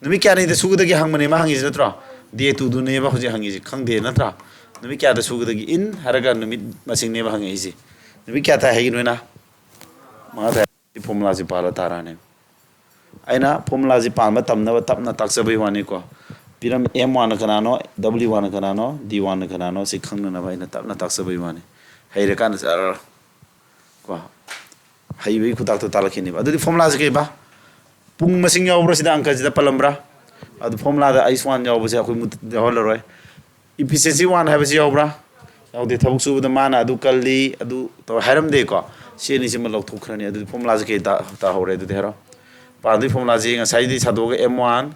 ꯅꯨꯃꯤꯠ ꯀꯌꯥꯅꯤꯗ ꯁꯨꯒꯗꯒꯦ ꯍꯪꯕꯅꯦ ꯃꯥ ꯍꯪꯉꯤꯁꯤ ꯅꯠꯇ꯭ꯔꯣ? ꯗꯦ ꯇꯨꯗꯨꯅꯦꯕ ꯍꯧꯖꯤꯛ ꯍꯪꯉꯤꯁꯦ, ꯈꯪꯗꯦ ꯅꯠꯇ꯭ꯔꯥ? ꯅꯨꯃꯤꯠ ꯀꯌꯥꯗ ꯁꯨꯒꯗꯒꯦ? ꯏꯟ ꯍꯥꯏꯔꯒ ꯅꯨꯃꯤꯠ ꯃꯁꯤꯡꯅꯦꯕ ꯍꯪꯉꯛꯏꯁꯦ꯫ ꯅꯨꯃꯤꯠ ꯀꯌꯥ ꯊꯥꯏ ꯍꯥꯏꯒꯦ ꯅꯣꯏꯅ? ꯃꯉꯥ ꯊꯥꯏ꯫ ꯁꯤ ꯐꯣꯔꯃꯨꯂꯥꯁꯤ ꯄꯥꯜꯂ ꯇꯥꯔꯛꯑꯅꯦꯕ꯫ ꯑꯩꯅ ꯐꯣꯔꯃꯨꯂꯥꯁꯤ ꯄꯥꯟꯕ ꯇꯝꯅꯕ ꯇꯞꯅ ꯇꯥꯛꯆꯕꯩ ꯋꯥꯅꯤꯀꯣ꯫ ꯄꯤꯔꯝ ꯑꯦꯝ ꯋꯥꯟꯅ ꯀꯅꯥꯅꯣ, ꯗꯕ꯭ꯂꯤꯎ ꯋꯥꯟꯅ ꯀꯅꯥꯅꯣ, ꯗꯤ ꯋꯥꯟꯅ ꯀꯅꯥꯅꯣ ꯁꯤ ꯈꯪꯅꯅꯕ ꯑꯩꯅ ꯇꯞꯅ ꯇꯥꯛꯆꯕꯩ ꯋꯥꯅꯤ꯫ ꯍꯩꯔꯀꯥꯟꯗ ꯖꯔ ꯀꯣ, ꯍꯩꯕꯒꯤ ꯈꯨꯇꯥꯛꯇꯣ ꯇꯥꯛꯂꯛꯈꯤꯅꯦꯕ꯫ ꯑꯗꯨꯗꯤ ꯐꯣꯔꯃꯨꯂꯥꯁꯦ ꯀꯩꯕ? ꯄꯨꯡ ꯃꯁꯤꯡ ꯌꯥꯎꯕ꯭ꯔꯥ ꯁꯤꯗ, ꯑꯪꯀꯁꯤꯗ ꯄꯜꯂꯝꯕ꯭ꯔꯥ? ꯑꯗꯨ ꯐꯣꯔꯃꯨꯂꯥꯗ ꯑꯩꯁ ꯋꯥꯟ ꯌꯥꯎꯕꯁꯦ ꯑꯩꯈꯣꯏ ꯃꯨꯠ-, ꯌꯥꯎꯍꯜꯂꯔꯣꯏ꯫ ꯏꯐꯤꯁꯤꯌꯦꯟꯁꯤ ꯋꯥꯟ ꯍꯥꯏꯕꯁꯤ ꯌꯥꯎꯕ꯭ꯔꯥ? ꯌꯥꯎꯗꯦ꯫ ꯊꯕꯛ ꯁꯨꯕꯗ ꯃꯥꯅ ꯑꯗꯨ ꯀꯜꯂꯤ, ꯑꯗꯨ ꯇꯧ ꯍꯥꯏꯔꯝꯗꯦꯀꯣ꯫ ꯁꯤ ꯑꯅꯤꯁꯤꯃ ꯂꯧꯊꯣꯛꯈ꯭ꯔꯅꯤ꯫ ꯑꯗꯨꯗꯤ ꯐꯣꯔꯃꯨꯂꯥꯁꯦ ꯀꯩ ꯇꯥ-, ꯇꯥꯍꯧꯔꯦ? ꯑꯗꯨꯗꯤ ꯍꯥꯏꯔꯣ꯫ ꯄꯥꯟꯗꯣꯏ ꯐꯣꯔꯃꯨꯂꯥꯁꯦ ꯉꯁꯥꯏꯗꯤ ꯁꯥꯗꯣꯛꯑꯒ M one,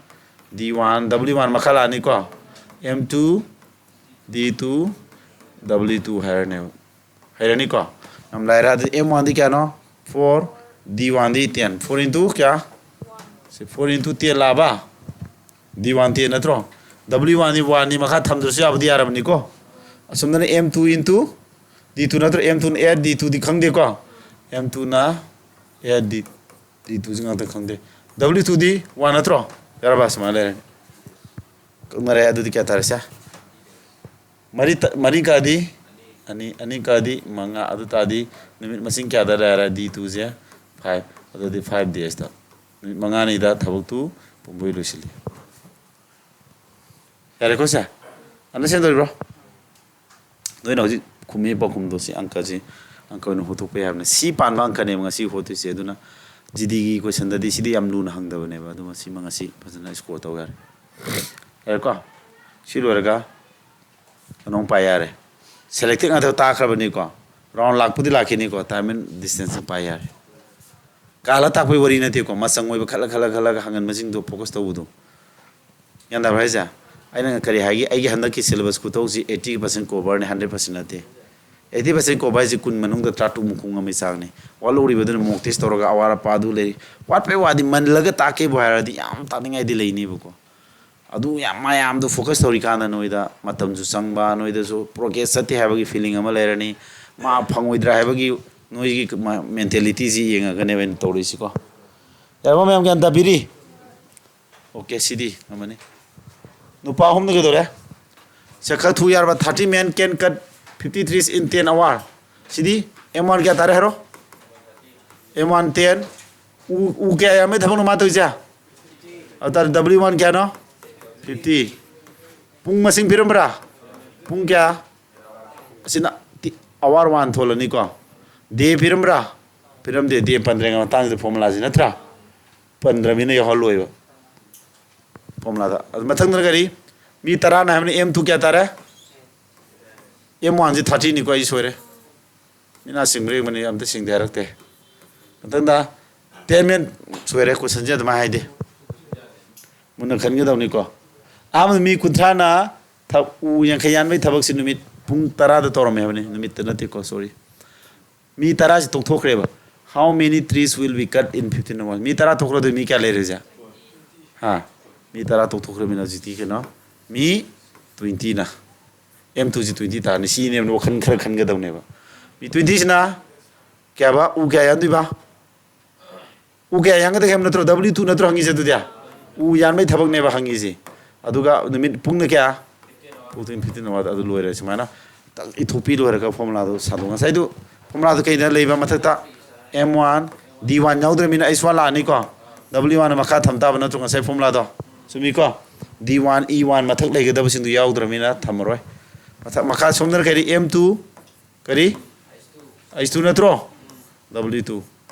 D one, W one ꯃꯈꯥ ꯂꯥꯛꯑꯅꯤꯀꯣ꯫ M two, D two, W two ꯍꯥꯏꯔꯅꯦꯕ꯫ ꯍꯩꯔꯅꯤꯀꯣ? ꯌꯥꯝ ꯂꯥꯏꯔꯦ꯫ ꯑꯗꯨꯗꯤ ꯑꯦꯝ ꯋꯥꯟꯗꯤ ꯀꯌꯥꯅꯣ? ꯐꯣꯔ, ꯗꯤ ꯋꯥꯟꯗꯤ ꯇꯦꯟ꯫ ꯐꯣꯔ ꯏꯟꯇꯨ ꯀꯌꯥ? ꯁꯤ ꯐꯣꯔ ꯏꯟꯇꯨ ꯇꯦꯟ ꯂꯥꯛꯑꯕ? ꯗꯤ ꯋꯥꯟ ꯇꯦꯟ ꯅꯠꯇ꯭ꯔꯣ? ꯗꯕ꯭ꯂꯤꯎ ꯋꯥꯟꯗꯤ ꯋꯥꯟꯅꯤ, ꯃꯈꯥ ꯊꯝꯗ꯭ꯔꯁꯨ ꯌꯥꯕꯗꯤ ꯌꯥꯔꯕꯅꯤꯀꯣ꯫ ꯑꯁꯣꯝꯗꯅ M two into D two ꯅꯠꯇ꯭ꯔꯣ? ꯑꯦꯝ ꯇꯨꯅ ꯑꯦꯠ, ꯗꯤ ꯇꯨꯗꯤ ꯈꯪꯗꯦꯀꯣ꯫ ꯑꯦꯝ ꯇꯨꯅ ꯑꯦꯠ, ꯗꯤ, ꯗꯤ ꯇꯨꯁꯤ ꯉꯥꯛꯇ ꯈꯪꯗꯦ꯫ ꯗꯕ꯭ꯂꯤꯎ ꯇꯨꯗꯤ ꯋꯥꯟ ꯅꯠꯇ꯭ꯔꯣ? ꯌꯥꯔꯕ? ꯁꯨꯃꯥꯏꯅ ꯂꯩꯔꯅꯤ꯫ ꯀꯛꯅꯔꯦ꯫ ꯑꯗꯨꯗꯤ ꯀꯌꯥ ꯇꯥꯔꯦ? ꯁꯦ꯫ ꯃꯔꯤ ꯇ-, ꯃꯔꯤ ꯀꯛꯑꯗꯤ ꯑꯅꯤ, ꯑꯅꯤ ꯀꯛꯑꯗꯤ ꯃꯉꯥ꯫ ꯑꯗꯨ ꯇꯥꯔꯗꯤ ꯅꯨꯃꯤꯠ ꯃꯁꯤꯡ ꯀꯌꯥꯗ ꯂꯩꯔꯦ? ꯗꯤ ꯇꯨꯁꯦ ꯐꯥꯏꯚ꯫ ꯑꯗꯨꯗꯤ ꯐꯥꯏꯚ ꯗꯦꯖꯇ꯫ ꯅꯨꯃꯤꯠ ꯃꯉꯥꯅꯤꯗ ꯊꯕꯛꯇꯨ ꯄꯨꯝꯕꯣꯏ ꯂꯣꯏꯁꯤꯜꯂꯤ꯫ ꯌꯥꯔꯦꯀꯣ ꯁꯦ? ꯑꯟꯗꯔꯁ꯭ꯇꯦꯟ ꯇꯧꯔꯤꯕ꯭ꯔꯣ? ꯅꯣꯏꯅ ꯍꯧꯖꯤꯛ ꯈꯨꯝꯃꯤ ꯄꯥꯎꯈꯨꯝꯗꯣ ꯁꯤ ꯑꯪꯀꯁꯤ, ꯑꯪꯀ ꯑꯣꯏꯅ ꯍꯣꯠꯇꯣꯛꯄ ꯌꯥꯕꯅꯦ꯫ ꯁꯤ ꯄꯥꯟꯕ ꯑꯪꯀꯅꯦꯕ ꯉꯁꯤ ꯍꯣꯠꯇꯣꯏꯁꯦ꯫ ꯑꯗꯨꯅ ꯖꯤꯗꯤꯒꯤ ꯀꯣꯏꯁꯟꯗꯗꯤ ꯁꯤꯗꯤ ꯌꯥꯝ ꯂꯨꯅ ꯍꯪꯗꯕꯅꯦꯕ꯫ ꯑꯗꯨꯃ ꯁꯤꯃ ꯉꯁꯤ ꯐꯖꯅ ꯁ꯭ꯀꯣꯔ ꯇꯧ ꯌꯥꯔꯦ꯫ ꯌꯥꯔꯦꯀꯣ? ꯁꯤ ꯂꯣꯏꯔꯒ ꯀꯩꯅꯣꯝ ꯄꯥꯏ ꯌꯥꯔꯦ꯫ ꯁꯦꯂꯦꯛꯇꯦꯠ ꯉꯥꯛꯇ ꯇꯥꯛꯈ꯭ꯔꯕꯅꯤꯀꯣ꯫ ꯔꯥꯎꯟ ꯂꯥꯛꯄꯨꯗꯤ ꯂꯥꯛꯈꯤꯅꯤꯀꯣ꯫ ꯇꯥꯏꯝ ꯑꯦꯟ ꯗꯤꯁꯇꯦꯟꯁꯇ ꯄꯥꯏ ꯌꯥꯔꯦ꯫ ꯀꯥꯜꯂ ꯇꯥꯛꯄꯒꯤ ꯋꯥꯔꯤ ꯅꯠꯇꯦꯀꯣ꯫ ꯃꯆꯪ ꯑꯣꯏꯕ ꯈꯜꯂ, ꯈꯜꯂ, ꯈꯜꯂꯒ ꯍꯪꯒꯟꯕꯁꯤꯡꯗꯣ ꯐꯣꯀꯁ ꯇꯧꯕꯗꯣ꯫ ꯒ꯭ꯌꯥꯟ ꯇꯥꯕ꯭ꯔꯥ ꯍꯥꯏꯁꯦ? ꯑꯩꯅ ꯀꯔꯤ ꯍꯥꯏꯒꯦ? ꯑꯩꯒꯤ ꯍꯟꯗꯛꯀꯤ ꯁꯤꯂꯦꯕꯁ ꯈꯨꯇꯧꯁꯤ ꯑꯩꯠꯇꯤ ꯄꯥꯔꯁꯦꯟ ꯀꯣꯚꯔꯅꯤ, ꯍꯟꯗ꯭ꯔꯦꯠ ꯄꯥꯔꯁꯦꯟ ꯅꯠꯇꯦ꯫ ꯑꯩꯠꯇꯤ ꯄꯥꯔꯁꯦꯟ ꯀꯣꯚꯔ ꯍꯥꯏꯁꯦ ꯀꯨꯟ ꯃꯅꯨꯡꯗ ꯇꯔꯥꯇꯔꯨꯛ ꯃꯨꯛ ꯈꯣꯡꯉꯝꯃꯤ ꯆꯥꯡꯅꯤ꯫ ꯋꯥꯠꯍꯧꯔꯤꯕꯗꯨꯅ ꯃꯣꯛ ꯇꯦꯁ ꯇꯧꯔꯒ ꯑꯋꯥꯠ ꯑꯄꯥ ꯑꯗꯨ ꯂꯩꯔꯤ꯫ ꯋꯥꯠꯄꯩ ꯋꯥꯗꯤ ꯃꯜꯂꯒ ꯇꯥꯛꯀꯦꯕꯨ ꯍꯥꯏꯔꯗꯤ ꯌꯥꯝ ꯇꯥꯛꯅꯤꯡꯉꯥꯏꯗꯤ ꯂꯩꯅꯦꯕꯀꯣ꯫ ꯑꯗꯨ ꯌꯥꯝ ꯃꯌꯥꯝꯗꯣ ꯐꯣꯀꯁ ꯇꯧꯔꯤꯀꯥꯟꯗ ꯅꯣꯏꯗ ꯃꯇꯝꯁꯨ ꯆꯪꯕ, ꯅꯣꯏꯗꯁꯨ ꯄ꯭ꯔꯣꯒ꯭ꯔꯦꯁ ꯆꯠꯇꯦ ꯍꯥꯏꯕꯒꯤ ꯐꯤꯂꯤꯡ ꯑꯃ ꯂꯩꯔꯅꯤ꯫ ꯃꯥ ꯐꯪꯉꯣꯏꯗ꯭ꯔꯥ ꯍꯥꯏꯕꯒꯤ ꯅꯣꯏꯒꯤ ꯃꯦꯟꯇꯦꯂꯤꯇꯤꯁꯤ ꯌꯦꯡꯉꯒꯅꯦꯕ ꯑꯩꯅ ꯇꯧꯔꯤꯁꯤꯀꯣ꯫ ꯌꯥꯔꯕ ꯃꯌꯥꯝ ꯒ꯭ꯌꯥꯟ ꯇꯥꯕꯤꯔꯤ? ꯑꯣꯀꯦ, ꯁꯤꯗꯤ ꯑꯃꯅꯤ꯫ ꯅꯨꯄꯥ ꯑꯍꯨꯝꯅ ꯀꯩꯗꯧꯔꯦ? ꯁꯦ, ꯈꯔ ꯊꯨ ꯌꯥꯔꯕ? Thirty men can cut fifty trees in ten hour. ꯁꯤꯗꯤ ꯑꯦꯝ ꯋꯥꯟ ꯀꯌꯥ ꯇꯥꯔꯦ ꯍꯥꯏꯔꯣ? M one ten. ꯎ, ꯎ ꯀꯌꯥ ꯌꯥꯝꯃꯦ ꯊꯕꯛꯅꯣ ꯃꯥ ꯇꯧꯔꯤꯁꯦ? ꯑꯗꯨ ꯇꯥꯔꯗꯤ ꯗꯕ꯭ꯂꯤꯎ ꯋꯥꯟ ꯀꯌꯥꯅꯣ? ꯐꯤꯐꯇꯤ꯫ ꯄꯨꯡ ꯃꯁꯤꯡ ꯄꯤꯔꯝꯕ꯭ꯔꯥ? ꯄꯨꯡ ꯀꯌꯥ? ꯑꯁꯤꯅ ꯑꯋꯥꯔ ꯋꯥꯟ ꯊꯣꯜꯂꯅꯤꯀꯣ꯫ ꯗꯦ ꯄꯤꯔꯝꯕ꯭ꯔꯥ? ꯄꯤꯔꯝꯗꯦ꯫ ꯗꯦ ꯄꯟꯗ꯭ꯔꯤꯉꯩ ꯃꯇꯥꯡꯁꯤꯗ ꯐꯣꯔꯃꯨꯂꯥꯁꯤ ꯅꯠꯇ꯭ꯔꯥ? ꯄꯟꯗ꯭ꯔꯕꯅꯤꯅ ꯌꯥꯎꯍꯜꯂꯣꯏꯕ ꯐꯣꯔꯃꯨꯂꯥꯗ꯫ ꯑꯗꯨ ꯃꯊꯪꯗ ꯀꯔꯤ? ꯃꯤ ꯇꯔꯥꯅ ꯍꯥꯏꯕꯅꯤ꯫ ꯑꯦꯝ ꯇꯨ ꯀꯌꯥ ꯇꯥꯔꯦ? ꯑꯦꯝ ꯋꯥꯟꯁꯤ ꯊꯥꯔꯇꯤꯅꯤꯀꯣ꯫ ꯑꯩ ꯁꯣꯏꯔꯦ꯫ ꯃꯤꯅꯥ ꯁꯤꯡꯕ꯭ꯔꯥ ꯌꯦꯡꯕꯅꯤ, ꯑꯝꯇ ꯁꯤꯡꯗꯦ ꯍꯥꯏꯔꯛꯇꯦ꯫ ꯃꯊꯪꯗ ꯇꯦꯟ ꯃꯦꯟ ꯁꯣꯏꯔꯦ, ꯀꯣꯏꯁꯟꯁꯦ ꯑꯗꯨꯃꯥꯏꯅ ꯍꯥꯏꯗꯦ꯫ ꯃꯨꯟꯅ ꯈꯟꯒꯗꯕꯅꯤꯀꯣ꯫ ꯑꯍꯥꯟꯕꯗ ꯃꯤ ꯀꯨꯟꯊ꯭ꯔꯥꯅ ꯊ-, ꯎ ꯌꯥꯡꯈꯩ ꯌꯥꯟꯕꯒꯤ ꯊꯕꯛꯁꯤ ꯅꯨꯃꯤꯠ ꯄꯨꯡ ꯇꯔꯥꯗ ꯇꯧꯔꯝꯃꯦ ꯍꯥꯏꯕꯅꯤ, ꯅꯨꯃꯤꯠꯇ ꯅꯠꯇꯦꯀꯣ, ꯁꯣꯔꯤ꯫ ꯃꯤ ꯇꯔꯥꯁꯤ ꯇꯣꯛꯊꯣꯛꯈ꯭ꯔꯦꯕ꯫ How many trees will be cut in fifteen hours? ꯃꯤ ꯇꯔꯥ ꯇꯣꯛꯈ꯭ꯔꯗꯤ ꯃꯤ ꯀꯌꯥ ꯂꯩꯔꯦ ꯍꯧꯖꯤꯛ? ꯍꯥ? ꯃꯤ ꯇꯔꯥ ꯇꯣꯛꯊꯣꯛꯈ꯭ꯔꯃꯤꯅ ꯍꯧꯖꯤꯛꯇꯤ ꯀꯩꯅꯣ? ꯃꯤ ꯇ꯭ꯋꯦꯟꯇꯤꯅ꯫ ꯑꯦꯝ ꯇꯨꯁꯤ ꯇ꯭ꯋꯦꯟꯇꯤ ꯇꯥꯔꯅꯤ꯫ ꯁꯤꯅꯦꯕ ꯋꯥꯈꯜ ꯈꯔ ꯈꯟꯒꯗꯕꯅꯦꯕ꯫ ꯃꯤ ꯇ꯭ꯋꯦꯟꯇꯤꯁꯤꯅ ꯀꯌꯥꯕ? ꯎ ꯀꯌꯥ ꯌꯥꯟꯗꯣꯏꯕ? ꯎ ꯀꯌꯥ ꯌꯥꯟꯒꯗꯒꯦ ꯍꯥꯏꯕ ꯅꯠꯇ꯭ꯔꯣ? ꯗꯕ꯭ꯂꯤꯎ ꯇꯨ ꯅꯠꯇ꯭ꯔꯣ ꯍꯪꯉꯤꯁꯦ ꯑꯗꯨꯗꯤ? ꯎ ꯌꯥꯟꯕꯩ ꯊꯕꯛꯅꯦꯕ ꯍꯪꯉꯤꯁꯦ꯫ ꯑꯗꯨꯒ ꯅꯨꯃꯤꯠ ꯄꯨꯡꯅ ꯀꯌꯥ? ꯐꯣꯔꯇꯤꯟ ꯐꯤꯐꯇꯤꯟ ꯑꯋꯥꯔꯗ ꯑꯗꯨ ꯂꯣꯏꯔꯦ꯫ ꯁꯨꯃꯥꯏꯅ ꯇꯛ ꯏꯊꯣꯛꯄꯤ ꯂꯣꯏꯔꯒ ꯐꯣꯔꯃꯨꯂꯥꯗꯣ ꯁꯥꯗꯣꯛ꯫ ꯉꯁꯥꯏꯗꯨ ꯐꯣꯔꯃꯨꯂꯥꯗꯣ ꯀꯩꯗ ꯂꯩꯕ? ꯃꯊꯛꯇ ꯑꯦꯝ ꯋꯥꯟ ꯗꯤ ꯋꯥꯟ ꯌꯥꯎꯗ꯭ꯔꯃꯤꯅ ꯑꯩꯁ ꯋꯥꯟ ꯂꯥꯛꯑꯅꯤꯀꯣ꯫ ꯗꯕ꯭ꯂꯤꯎ ꯋꯥꯟ ꯃꯈꯥ ꯊꯝ ꯇꯥꯕ ꯅꯠꯇ꯭ꯔꯣ ꯉꯁꯥꯏ ꯐꯣꯔꯃꯨꯂꯥꯗꯣ? ꯆꯨꯝꯃꯤꯀꯣ? ꯗꯤ ꯋꯥꯟ ꯏ ꯋꯥꯟ ꯃꯊꯛ ꯂꯩꯒꯗꯕꯁꯤꯡꯗꯨ ꯌꯥꯎꯗ꯭ꯔꯃꯤꯅ ꯊꯝꯃꯔꯣꯏ꯫ ꯃꯊꯛ, ꯃꯈꯥ ꯁꯣꯝꯗꯅ ꯀꯔꯤ? ꯑꯦꯝ ꯇꯨ ꯀꯔꯤ? ꯑꯩꯁ ꯇꯨ ꯅꯠꯇ꯭ꯔꯣ? W two.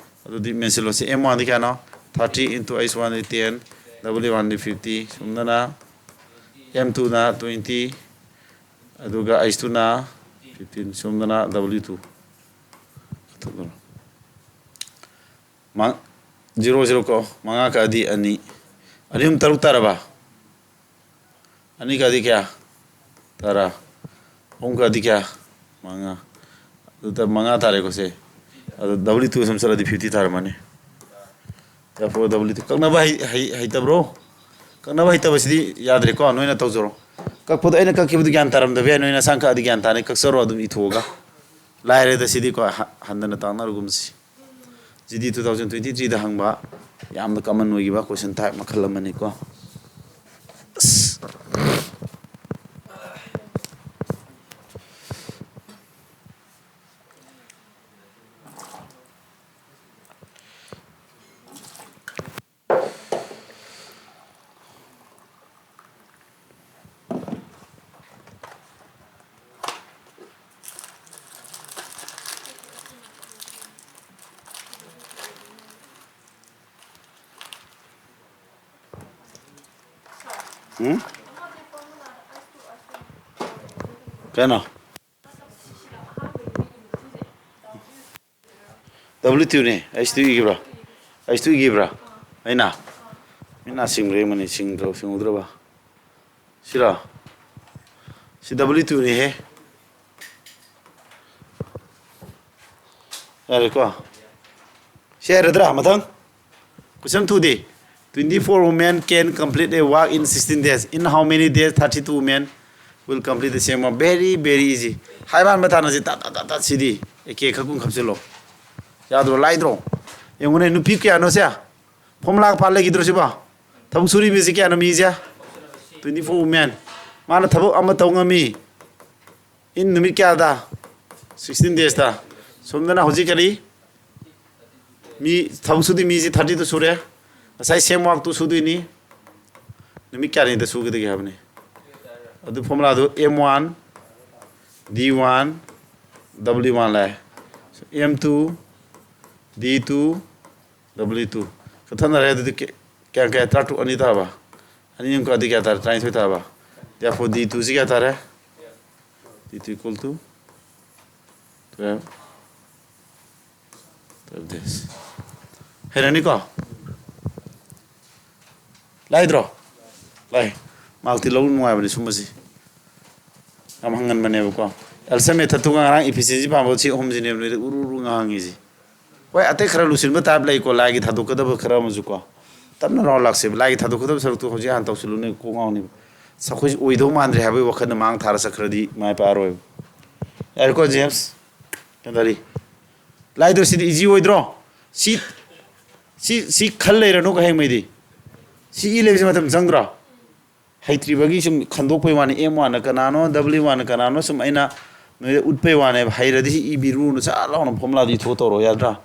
ꯑꯗꯨꯗꯤ ꯃꯦꯟꯁꯤꯜꯂꯣꯁꯤ꯫ ꯑꯦꯝ ꯋꯥꯟꯗꯤ ꯀꯌꯥꯅꯣ? Thirty into ꯑꯩꯁ ꯋꯥꯟꯗꯤ ten, ꯗꯕ꯭ꯂꯤꯎ ꯋꯥꯟꯗꯤ fifty, ꯁꯣꯝꯗꯅ ꯑꯦꯝ ꯇꯨꯅ twenty, ꯑꯗꯨꯒ ꯑꯩꯁ ꯇꯨꯅ fifteen, ꯁꯣꯝꯗꯅ ꯗꯕ꯭ꯂꯤꯎ ꯇꯨ꯫ ꯃ-, ꯖꯤꯔꯣ ꯖꯤꯔꯣ ꯀꯣ, ꯃꯉꯥ ꯀꯛꯑꯗꯤ ꯑꯅꯤ, ꯑꯅꯤ ꯑꯍꯨꯝ ꯇꯔꯨꯛ ꯇꯥꯔꯕ? ꯑꯅꯤ ꯀꯛꯑꯗꯤ ꯀꯌꯥ? ꯇꯔꯥ꯫ ꯑꯍꯨꯝ ꯀꯛꯑꯗꯤ ꯀꯌꯥ? ꯃꯉꯥ꯫ ꯑꯗꯨꯗ ꯃꯉꯥ ꯇꯥꯔꯦꯀꯣ ꯁꯦ꯫ ꯑꯗꯣ ꯗꯕ꯭ꯂꯤꯎ ꯇꯨ ꯁꯨꯝ ꯆꯠꯂꯗꯤ fifty ꯇꯥꯔꯝꯃꯅꯤ꯫ Therefore, ꯗꯕ꯭ꯂꯤꯎ ꯇꯨ ꯀꯛꯅꯕ ꯍꯩ-, ꯍꯩ-, ꯍꯩꯇꯕ꯭ꯔꯣ? ꯀꯛꯅꯕ ꯍꯩꯇꯕꯁꯤꯗꯤ ꯌꯥꯗ꯭ꯔꯦꯀꯣ, ꯅꯣꯏꯅ ꯇꯧꯖꯔꯣ꯫ ꯀꯛꯄꯗꯣ ꯑꯩꯅ ꯀꯛꯈꯤꯕꯗꯨ ꯒ꯭ꯌꯥꯟ ꯇꯥꯔꯝꯗꯕ ꯌꯥꯏ, ꯅꯣꯏ ꯅꯁꯥꯅ ꯀꯛꯑꯗꯤ ꯒ꯭ꯌꯥꯟ ꯇꯥꯅꯤ, ꯀꯛꯆꯔꯣ ꯑꯗꯨꯝ ꯏꯊꯣꯛꯑꯒ꯫ ꯂꯥꯏꯔꯦꯗ ꯁꯤꯗꯤꯀꯣ, ꯍ-, ꯍꯟꯗꯅ ꯇꯥꯛꯅꯔꯒꯨꯝꯁꯤ꯫ G D two thousand twenty threeꯗ ꯍꯪꯕ ꯌꯥꯝꯅ common ꯑꯣꯏꯈꯤꯕ question type ꯃꯈꯜ ꯑꯃꯅꯤꯀꯣ꯫ ꯑꯁ, ꯎꯝ? ꯀꯩꯅꯣ? W two ꯅꯦ, H two ꯏꯈꯤꯕ꯭ꯔꯥ? H two ꯏꯈꯤꯕ꯭ꯔꯥ? ꯑꯩꯅ? ꯃꯤꯠ ꯅꯥ ꯁꯤꯡꯕ꯭ꯔꯥ ꯌꯦꯡꯕꯅꯤ, ꯁꯤꯡꯗ꯭ꯔꯣ, ꯁꯤꯡꯍꯧꯗ꯭ꯔꯕ? ꯁꯤꯔꯣ? ꯁꯤ W two ꯅꯦꯍꯦ꯫ ꯌꯥꯔꯦꯀꯣ? ꯁꯤ ꯍꯥꯏꯔꯗ꯭ꯔꯥ? ꯃꯊꯪ? Question two D, twenty-four women can complete a work in sixteen days. In how many days thirty-two women will complete the same work? Very, very easy. ꯍꯥꯏꯕ ꯍꯥꯟꯕ ꯊꯥꯅꯁꯤ, ꯇꯥ, ꯇꯥ, ꯇꯥ, ꯇꯥ, ꯁꯤꯗꯤ꯫ ꯑꯦ ꯀꯦ ꯈꯛ ꯀꯨꯝ ꯈꯞꯆꯤꯜꯂꯣ꯫ ꯌꯥꯗ꯭ꯔꯣ? ꯂꯥꯏꯗ꯭ꯔꯣ? ꯌꯦꯡꯉꯨꯅꯦ, ꯅꯨꯄꯤ ꯀꯌꯥꯅꯣ ꯁꯦ? Formula ꯄꯥ ꯂꯩꯈꯤꯗ꯭ꯔꯣ ꯁꯤꯕꯣ? ꯊꯕꯛ ꯁꯨꯔꯤꯕꯁꯤ ꯀꯌꯥꯅꯣ ꯃꯤꯁꯦ? Twenty-four women. ꯃꯥꯅ ꯊꯕꯛ ꯑꯃ ꯇꯧ ꯉꯝꯃꯤ꯫ In ꯅꯨꯃꯤꯠ ꯀꯌꯥꯗ? Sixteen days ꯇ꯫ ꯁꯣꯝꯗꯅ ꯍꯧꯖꯤꯛ ꯀꯔꯤ? ꯃꯤ ꯊꯕꯛ ꯁꯨꯗꯣꯏ ꯃꯤꯁꯤ thirty two ꯁꯨꯔꯦ꯫ ꯉꯁꯥꯏ same work ꯇꯨ ꯁꯨꯗꯣꯏꯅꯤ꯫ ꯅꯨꯃꯤꯠ ꯀꯌꯥꯅꯤꯗ ꯁꯨꯒꯗꯒꯦ ꯍꯥꯏꯕꯅꯤ꯫ ꯑꯗꯨ formula ꯗꯨ M one, D one, W one ꯂꯥꯛꯑꯦ꯫ M two, D two, W two꯫ ꯀꯛꯊꯠꯅꯔꯦ꯫ ꯑꯗꯨꯗꯤ ꯀꯌꯥ, ꯀꯌꯥ, ꯀꯌꯥ? ꯇꯔꯥꯇꯔꯨꯛ ꯑꯅꯤ ꯇꯥꯕ? ꯑꯅꯤ ꯑꯃ ꯀꯛꯑꯗꯤ ꯀꯌꯥ ꯇꯥꯔꯦ? ꯇꯔꯥꯅꯤꯊꯣꯏ ꯇꯥꯕ? Therefore D two ꯁꯤ ꯀꯌꯥ ꯇꯥꯔꯦ? D two equal to twelve, twelve days꯫ ꯍꯩꯔꯅꯤꯀꯣ? ꯂꯥꯏꯗ꯭ꯔꯣ? ꯂꯥꯏ꯫ Mark ꯇꯤ ꯂꯧ ꯅꯨꯡꯉꯥꯏꯕꯅꯤ ꯁꯨꯝꯕꯁꯤ꯫ ꯌꯥꯝ ꯍꯪꯒꯟꯕꯅꯦꯕꯀꯣ꯫ Alston method ꯇꯨꯒ ꯉꯔꯥꯡ efficiency ꯄꯥꯝꯕ ꯁꯤ ꯑꯍꯨꯝꯁꯤꯅꯦꯕ ꯅꯣꯏꯗ ꯎꯔꯨ ꯎꯔꯨ ꯉꯥꯡꯉꯤꯁꯤ꯫ ꯍꯣꯏ, ꯑꯇꯩ ꯈꯔ ꯂꯨꯁꯤꯟꯕ type ꯂꯩꯀꯣ, ꯂꯥꯏꯒꯤ ꯊꯥꯗꯣꯛꯀꯗꯕ ꯈꯔ ꯑꯃꯁꯨꯀꯣ꯫ ꯇꯞꯅ ꯔꯥꯎꯟ ꯂꯥꯛꯁꯦꯕ꯫ ꯂꯥꯏꯒꯤ ꯊꯥꯗꯣꯛꯀꯗꯕ ꯁꯔꯨꯛꯇꯨ ꯍꯧꯖꯤꯛ ꯍꯥꯟꯅ ꯇꯧꯁꯤꯜꯂꯨꯅꯦ, ꯀꯣꯛ ꯉꯥꯎꯅꯦꯕ꯫ ꯑꯁ, ꯑꯩꯈꯣꯏꯁꯦ ꯑꯣꯏꯗꯧ ꯃꯥꯟꯗ꯭ꯔꯦ ꯍꯥꯏꯕꯒꯤ ꯋꯥꯈꯜꯗ ꯃꯥꯡ ꯊꯥꯔ ꯆꯠꯈ꯭ꯔꯗꯤ ꯃꯥꯏ ꯄꯥꯛꯑꯔꯣꯏꯕ꯫ ꯌꯥꯔꯦꯀꯣ, James? ꯀꯩꯗꯧꯔꯤ? ꯂꯥꯏꯗꯣ ꯁꯤꯗꯤ easy ꯑꯣꯏꯗ꯭ꯔꯣ? ꯁꯤ, ꯁꯤ, ꯁꯤ ꯈꯜ ꯂꯩꯔꯅꯨ ꯍꯌꯦꯡꯉꯩꯗꯤ꯫ ꯁꯤ ꯏ ꯂꯩꯕꯁꯤ ꯃꯇꯝ ꯆꯪꯗ꯭ꯔꯣ? ꯍꯩꯇ꯭ꯔꯤꯕꯒꯤ ꯁꯨꯝ ꯈꯟꯗꯣꯛꯄꯩ ꯋꯥꯅꯤ꯫ ꯑꯦꯝ ꯋꯥꯟꯅ ꯀꯅꯥꯅꯣ, ꯗꯕꯜꯌꯨ ꯋꯥꯟꯅ ꯀꯅꯥꯅꯣ ꯁꯨꯝ ꯑꯩꯅ ꯅꯣꯏꯗ ꯎꯠꯄꯩ ꯋꯥꯅꯦꯕ꯫ ꯍꯩꯔꯗꯤ ꯁꯤ ꯏꯕꯤꯔꯨꯅ ꯁꯠ ꯂꯥꯎꯅ ꯐꯣꯝꯂꯥꯗ ꯏꯊꯣꯛꯑ ꯇꯧꯔꯣ, ꯌꯥꯗ꯭ꯔꯥ?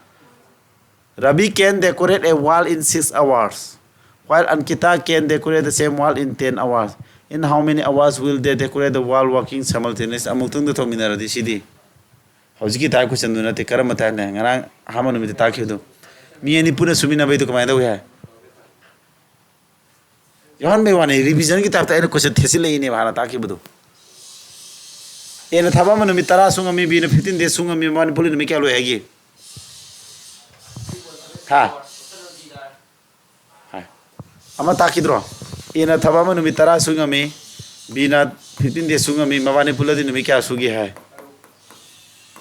Ravi can decorate a wall in six hours, while Ankita can decorate the same wall in ten hours. In how many hours will they decorate the wall working simultaneously? ꯑꯃꯨꯛꯇꯪꯗ ꯇꯧꯃꯤꯟꯅꯔꯗꯤ ꯁꯤꯗꯤ꯫ ꯍꯧꯖꯤꯛꯀꯤ ꯇꯥꯏꯞ ꯀꯣꯏꯁꯟꯗꯨ ꯅꯠꯇꯦ꯫ ꯀꯔꯝꯕ ꯇꯥꯏꯞꯅꯦ? ꯉꯔꯥꯡ ꯑꯍꯥꯟꯕ ꯅꯨꯃꯤꯠꯇ ꯇꯥꯛꯈꯤꯕꯗꯨ꯫ ꯃꯤ ꯑꯅꯤ ꯄꯨꯟꯅ ꯁꯨꯃꯤꯟꯅꯕꯩꯗꯨ ꯀꯃꯥꯏꯅ ꯇꯧꯏ ꯍꯥꯏ? ꯌꯥꯎꯍꯟꯕꯩ ꯋꯥꯅꯤ, ꯔꯤꯚꯤꯖꯟꯒꯤ ꯇꯥꯏꯞꯇ ꯑꯩꯅ ꯀꯣꯏꯁꯟ ꯊꯦꯠꯆꯤꯜꯂꯛꯏꯅꯦꯕ ꯍꯥꯟꯅ ꯇꯥꯛꯈꯤꯕꯗꯣ꯫ ꯑꯦꯅ ꯊꯕꯛ ꯑꯃ ꯅꯨꯃꯤꯠ ꯇꯔꯥ ꯁꯨꯡꯉꯝꯃꯤ, ꯕꯤꯅ ꯐꯤꯐꯇꯤꯟ ꯗꯦꯖ ꯁꯨꯡꯉꯝꯃꯤ, ꯃꯕꯥꯅꯤ ꯄꯨꯜꯂꯤ ꯅꯨꯃꯤꯠ ꯀꯌꯥ ꯂꯣꯏ ꯍꯥꯏꯒꯦ? ꯍꯥ? ꯍꯥꯏ꯫ ꯑꯃ ꯇꯥꯛꯈꯤꯗ꯭ꯔꯣ? ꯑꯦꯅ ꯊꯕꯛ ꯑꯃ ꯅꯨꯃꯤꯠ ꯇꯔꯥ ꯁꯨꯡꯉꯝꯃꯤ, ꯕꯤꯅ ꯐꯤꯐꯇꯤꯟ ꯗꯦꯖ ꯁꯨꯡꯉꯝꯃꯤ, ꯃꯕꯥꯅꯤ ꯄꯨꯜꯂꯗꯤ ꯅꯨꯃꯤꯠ ꯀꯌꯥ ꯁꯨꯒꯦ ꯍꯥꯏ?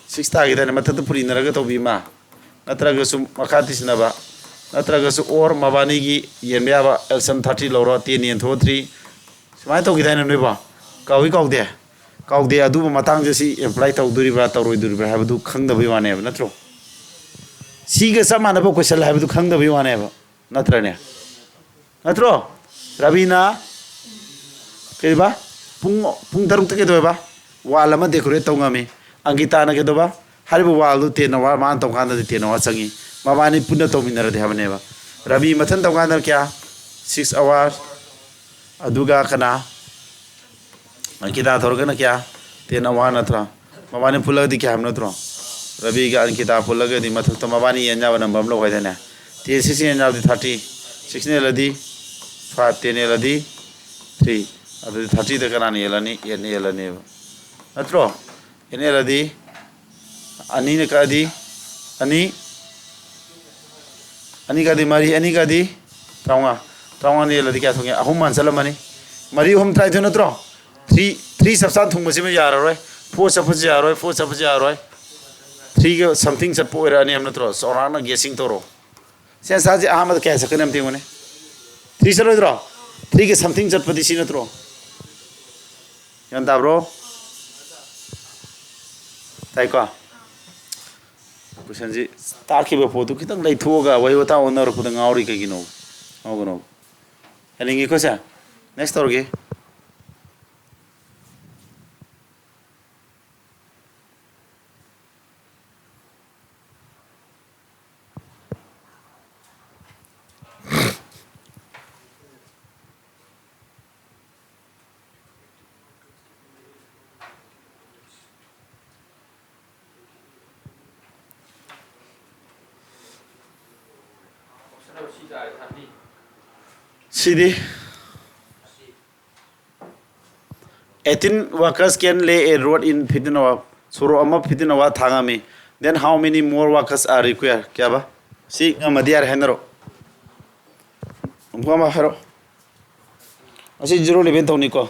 ꯁꯤꯛꯁ ꯇꯥꯈꯤꯗꯥꯏꯅꯦ? ꯃꯊꯛꯇ ꯄꯨꯔꯤꯅꯔꯒ ꯇꯧꯕꯤ ꯑꯃ, ꯅꯠꯇ꯭ꯔꯒꯁꯨ ꯃꯈꯥ ꯇꯤꯁꯤꯟꯅꯕ, ꯅꯠꯇ꯭ꯔꯒꯁꯨ ꯑꯣꯔ ꯃꯕꯥꯅꯤꯒꯤ ꯌꯦꯟꯕ ꯌꯥꯕ, ꯑꯦꯜꯁꯝ ꯊꯥꯔꯇꯤ ꯂꯧꯔꯣ, ꯇꯦꯟ ꯌꯦꯟꯊꯣꯛꯑꯣ, ꯊ꯭ꯔꯤ, ꯁꯨꯃꯥꯏꯅ ꯇꯧꯈꯤꯗꯥꯏꯅꯦ ꯅꯣꯏꯕꯣ? ꯀꯥꯎꯏ ꯀꯥꯎꯗꯦ? ꯀꯥꯎꯗꯦ꯫ ꯑꯗꯨꯕꯨ ꯃꯇꯥꯡꯁꯦ ꯁꯤ ꯑꯦꯄ꯭ꯂꯥꯏ ꯇꯧꯗꯣꯔꯤꯕ꯭ꯔꯥ ꯇꯧꯔꯣꯏꯗꯣꯔꯤꯕ꯭ꯔꯥ ꯍꯥꯏꯕꯗꯨ ꯈꯪꯗꯕꯩ ꯋꯥꯅꯦꯕ, ꯅꯠꯇ꯭ꯔꯣ? ꯁꯤꯒ ꯆꯞ ꯃꯥꯟꯅꯕ ꯀꯣꯏꯁꯟ ꯍꯥꯏꯕꯗꯨ ꯈꯪꯗꯕꯩ ꯋꯥꯅꯦꯕ, ꯅꯠꯇ꯭ꯔꯅꯦ? ꯅꯠꯇ꯭ꯔꯣ? ꯔꯕꯤꯅ ꯀꯩꯕ? ꯄꯨꯡ, ꯄꯨꯡ ꯇꯔꯨꯛꯇ ꯀꯩꯗꯧꯋꯦꯕ? ꯋꯥꯜ ꯑꯃ ꯗꯦꯀꯣꯔꯦꯠ ꯇꯧ ꯉꯝꯃꯤ꯫ ꯑꯪꯀꯤꯇꯥꯅ ꯀꯩꯗꯧꯕ? ꯍꯥꯏꯔꯤꯕ ꯋꯥꯜꯗꯨ ꯇꯦꯟ ꯑꯋꯥꯔ, ꯃꯥꯅ ꯇꯧꯀꯥꯟꯗꯗꯤ ꯇꯦꯟ ꯑꯋꯥꯔ ꯆꯪꯉꯤ꯫ ꯃꯕꯥꯅꯤ ꯄꯨꯟꯅ ꯇꯧꯃꯤꯟꯅꯔꯗꯤ ꯍꯥꯏꯕꯅꯦꯕ꯫ ꯔꯕꯤ ꯃꯊꯟ ꯇꯧꯀꯥꯟꯗ ꯀꯌꯥ? ꯁꯤꯛꯁ ꯑꯋꯥꯔ꯫ ꯑꯗꯨꯒ ꯀꯅꯥ? ꯑꯪꯀꯤꯇꯥ ꯇꯧꯔꯒꯅ ꯀꯌꯥ? ꯇꯦꯟ ꯑꯋꯥꯔ ꯅꯠꯇ꯭ꯔꯣ? ꯃꯕꯥꯅꯤ ꯄꯨꯜꯂꯒꯗꯤ ꯀꯌꯥ ꯍꯥꯏꯕ ꯅꯠꯇ꯭ꯔꯣ? ꯔꯕꯤꯒ ꯑꯪꯀꯤꯇꯥ ꯄꯨꯜꯂꯒꯗꯤ ꯃꯊꯛꯇ ꯃꯕꯥꯅꯤ ꯌꯦꯟ ꯌꯥꯕ ꯅꯝꯕꯔ ꯑꯃ ꯂꯧ ꯍꯥꯏꯗꯥꯏꯅꯦ? ꯇꯦꯟ ꯁꯤꯛꯁ ꯌꯦꯟ ꯌꯥꯕꯗꯤ ꯊꯥꯔꯇꯤ꯫ ꯁꯤꯛꯁꯅ ꯌꯦꯜꯂꯗꯤ ꯐꯥꯏꯚ, ꯇꯦꯟ ꯌꯦꯜꯂꯗꯤ ꯊ꯭ꯔꯤ꯫ ꯑꯗꯨꯗꯤ ꯊꯥꯔꯇꯤꯗ ꯀꯅꯥꯅ ꯌꯦꯜꯂꯅꯤ? ꯑꯦꯠꯅ ꯌꯦꯜꯂꯅꯦꯕ꯫ ꯅꯠꯇ꯭ꯔꯣ? ꯑꯦꯠꯅ ꯌꯦꯜꯂꯗꯤ ꯑꯅꯤꯅ ꯀꯛꯑꯗꯤ ꯑꯅꯤ, ꯑꯅꯤ ꯀꯛꯑꯗꯤ ꯃꯔꯤ, ꯑꯅꯤ ꯀꯛꯑꯗꯤ ꯇꯔꯥꯃꯉꯥ꯫ ꯇꯔꯥꯃꯉꯥꯅ ꯌꯦꯜꯂꯗꯤ ꯀꯌꯥ ꯊꯣꯛꯉꯦ? ꯑꯍꯨꯝ ꯃꯥꯟ ꯆꯠꯂꯝꯃꯅꯤ꯫ ꯃꯔꯤ ꯑꯍꯨꯝ ꯇꯔꯥꯅꯤꯊꯣꯏ ꯅꯠꯇ꯭ꯔꯣ? ꯊ꯭ꯔꯤ, ꯊ꯭ꯔꯤ ꯆꯞ ꯆꯥꯅ ꯊꯨꯡꯕꯁꯤꯃ ꯌꯥꯔꯔꯣꯏ꯫ ꯐꯣꯔ ꯆꯠꯄꯁꯨ ꯌꯥꯔꯣꯏ, ꯐꯣꯔ ꯆꯠꯄꯁꯨ ꯌꯥꯔꯣꯏ꯫ ꯊ꯭ꯔꯤꯒ ꯁꯝꯊꯤꯡ ꯆꯠꯄ ꯑꯣꯏꯔꯛꯑꯅꯤ ꯍꯥꯏꯕ ꯅꯠꯇ꯭ꯔꯣ? ꯆꯥꯎꯔꯥꯛꯅ ꯒꯦꯁꯤꯡ ꯇꯧꯔꯣ꯫ ꯁꯦꯟꯁꯥꯁꯦ ꯑꯍꯥꯟꯕꯗ ꯀꯌꯥ ꯆꯠꯀꯅꯤ ꯑꯝꯇ ꯌꯦꯡꯉꯨꯅꯦ꯫ ꯊ꯭ꯔꯤ ꯆꯠꯂꯣꯏꯗ꯭ꯔꯣ? ꯊ꯭ꯔꯤꯒ ꯁꯝꯊꯤꯡ ꯆꯠꯄꯗꯤ ꯁꯤ ꯅꯠꯇ꯭ꯔꯣ? ꯒ꯭ꯌꯥꯟ ꯇꯥꯕ꯭ꯔꯣ? ꯇꯥꯏꯀꯣ? ꯀꯣꯏꯁꯟꯁꯤ ꯇꯥꯛꯈꯤꯕ ꯄꯣꯠꯇꯨ ꯈꯤꯇꯪ ꯂꯩꯊꯣꯛꯑꯒ ꯋꯥꯍꯩ ꯋꯥꯇꯥ ꯑꯣꯟꯅꯔꯛꯄꯗ ꯉꯥꯎꯔꯤ ꯀꯩꯒꯤꯅꯣ? ꯉꯥꯎꯒꯅꯣ꯫ ꯌꯥꯅꯤꯡꯉꯤꯀꯣ ꯁꯦ? Next ꯇꯧꯔꯒꯦ꯫ ꯁꯤꯗꯤ eighteen workers can lay a road in fifteen hour. ꯁꯣꯔꯣꯛ ꯑꯃ fifteen hour ꯊꯥ ꯉꯝꯃꯤ꯫ Then how many more workers are required? ꯀꯌꯥꯕ? ꯁꯤ ꯉꯝꯃꯗꯤ ꯌꯥꯔꯦ ꯍꯥꯏꯅꯔꯣ꯫ ꯑꯃꯨꯛ ꯑꯃ ꯍꯥꯏꯔꯣ꯫ ꯑꯁꯤ zero eleven ꯇꯧꯅꯤꯀꯣ꯫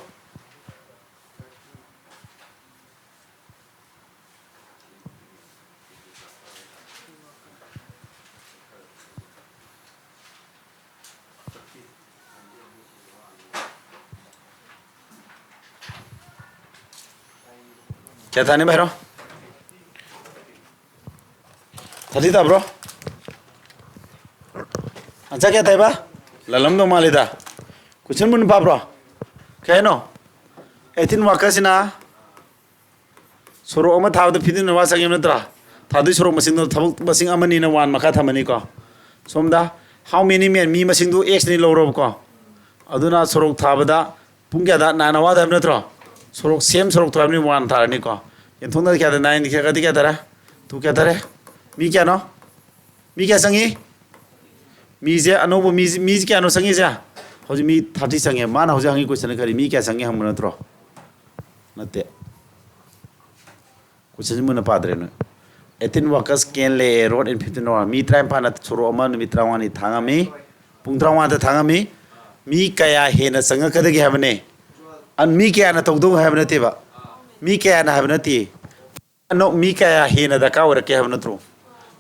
ꯀꯌꯥ ꯊꯥꯅꯤ ꯍꯥꯏꯔꯣ? Thirty ꯇꯥꯕ꯭ꯔꯣ? ꯑꯟꯁꯔ ꯀꯌꯥ ꯇꯥꯏꯕ? ꯂꯜꯂꯝꯗꯧ ꯃꯥꯜꯂꯤꯗ꯫ Question ꯃꯨꯟꯅ ꯄꯥꯕ꯭ꯔꯣ? ꯀꯩ ꯍꯥꯏꯅꯣ? Eighteen workersꯁꯤꯅ ꯁꯣꯔꯣꯛ ꯑꯃ ꯊꯥꯕꯗ fifteen hour ꯆꯪꯉꯦꯕ ꯅꯠꯇ꯭ꯔꯥ? ꯊꯥꯗꯣꯏ ꯁꯣꯔꯣꯛ ꯃꯁꯤꯡꯗꯣ ꯊꯕꯛ ꯃꯁꯤꯡ ꯑꯃꯅꯤꯅ one ꯃꯈꯥ ꯊꯝꯃꯅꯤꯀꯣ꯫ ꯁꯣꯝꯗ how many men, ꯃꯤ ꯃꯁꯤꯡꯗꯨ Xꯅꯤ ꯂꯧꯔꯕꯀꯣ꯫ ꯑꯗꯨꯅ ꯁꯣꯔꯣꯛ ꯊꯥꯕꯗ ꯄꯨꯡ ꯀꯌꯥꯗ? Nine hourꯗ ꯍꯥꯏꯕ ꯅꯠꯇ꯭ꯔꯣ? ꯁꯣꯔꯣꯛ, same ꯁꯣꯔꯣꯛꯇꯣ ꯍꯥꯏꯕꯅꯤ, one ꯊꯥꯔꯅꯤꯀꯣ꯫ ꯌꯦꯟꯊꯣꯛꯅꯗꯤ ꯀꯌꯥꯗ? Nineꯗꯤ ꯀꯌꯥ, ꯀꯌꯥ ꯇꯥꯔꯦ? Two ꯀꯌꯥ ꯇꯥꯔꯦ? ꯃꯤ ꯀꯌꯥꯅꯣ? ꯃꯤ ꯀꯌꯥ ꯆꯪꯉꯤ? ꯃꯤꯁꯦ ꯑꯅꯧꯕ ꯃꯤꯁꯦ, ꯃꯤꯁꯦ ꯀꯌꯥꯅꯣ ꯆꯪꯉꯤꯁꯦ? ꯍꯧꯖꯤꯛ ꯃꯤ thirty ꯆꯪꯉꯦ꯫ ꯃꯥꯅ ꯍꯧꯖꯤꯛ ꯍꯪꯉꯤ questionꯅ ꯀꯔꯤ? ꯃꯤ ꯀꯌꯥ ꯆꯪꯉꯤ ꯍꯪꯕ ꯅꯠꯇ꯭ꯔꯣ? ꯅꯠꯇꯦ꯫ Questionꯁꯤ ꯃꯨꯟꯅ ꯄꯥꯗ꯭ꯔꯦ ꯅꯣꯏ꯫ Eighteen workers can lay a road in fifteen hour. ꯃꯤ ꯇꯔꯥꯅꯤꯄꯥꯟꯅ ꯁꯣꯔꯣꯛ ꯑꯃ ꯅꯨꯃꯤꯠ ꯇꯔꯥꯃꯉꯥꯅꯤ ꯊꯥ ꯉꯝꯃꯤ꯫ ꯄꯨꯡ ꯇꯔꯥꯃꯉꯥꯗ ꯊꯥ ꯉꯝꯃꯤ꯫ ꯃꯤ ꯀꯌꯥ ꯍꯦꯟꯅ ꯆꯪꯉꯛꯀꯗꯒꯦ ꯍꯥꯏꯕꯅꯦ꯫ ꯑꯟ-, ꯃꯤ ꯀꯌꯥꯅ ꯇꯧꯗꯧ ꯍꯥꯏꯕ ꯅꯠꯇꯦꯕ꯫ ꯃꯤ ꯀꯌꯥꯅ ꯍꯥꯏꯕ ꯅꯠꯇꯦ꯫ ꯑꯅꯧ-, ꯃꯤ ꯀꯌꯥ ꯍꯦꯟꯅ ꯗꯔꯀꯥꯔ ꯑꯣꯏꯔꯛꯀꯦ ꯍꯥꯏꯕ ꯅꯠꯇ꯭ꯔꯣ?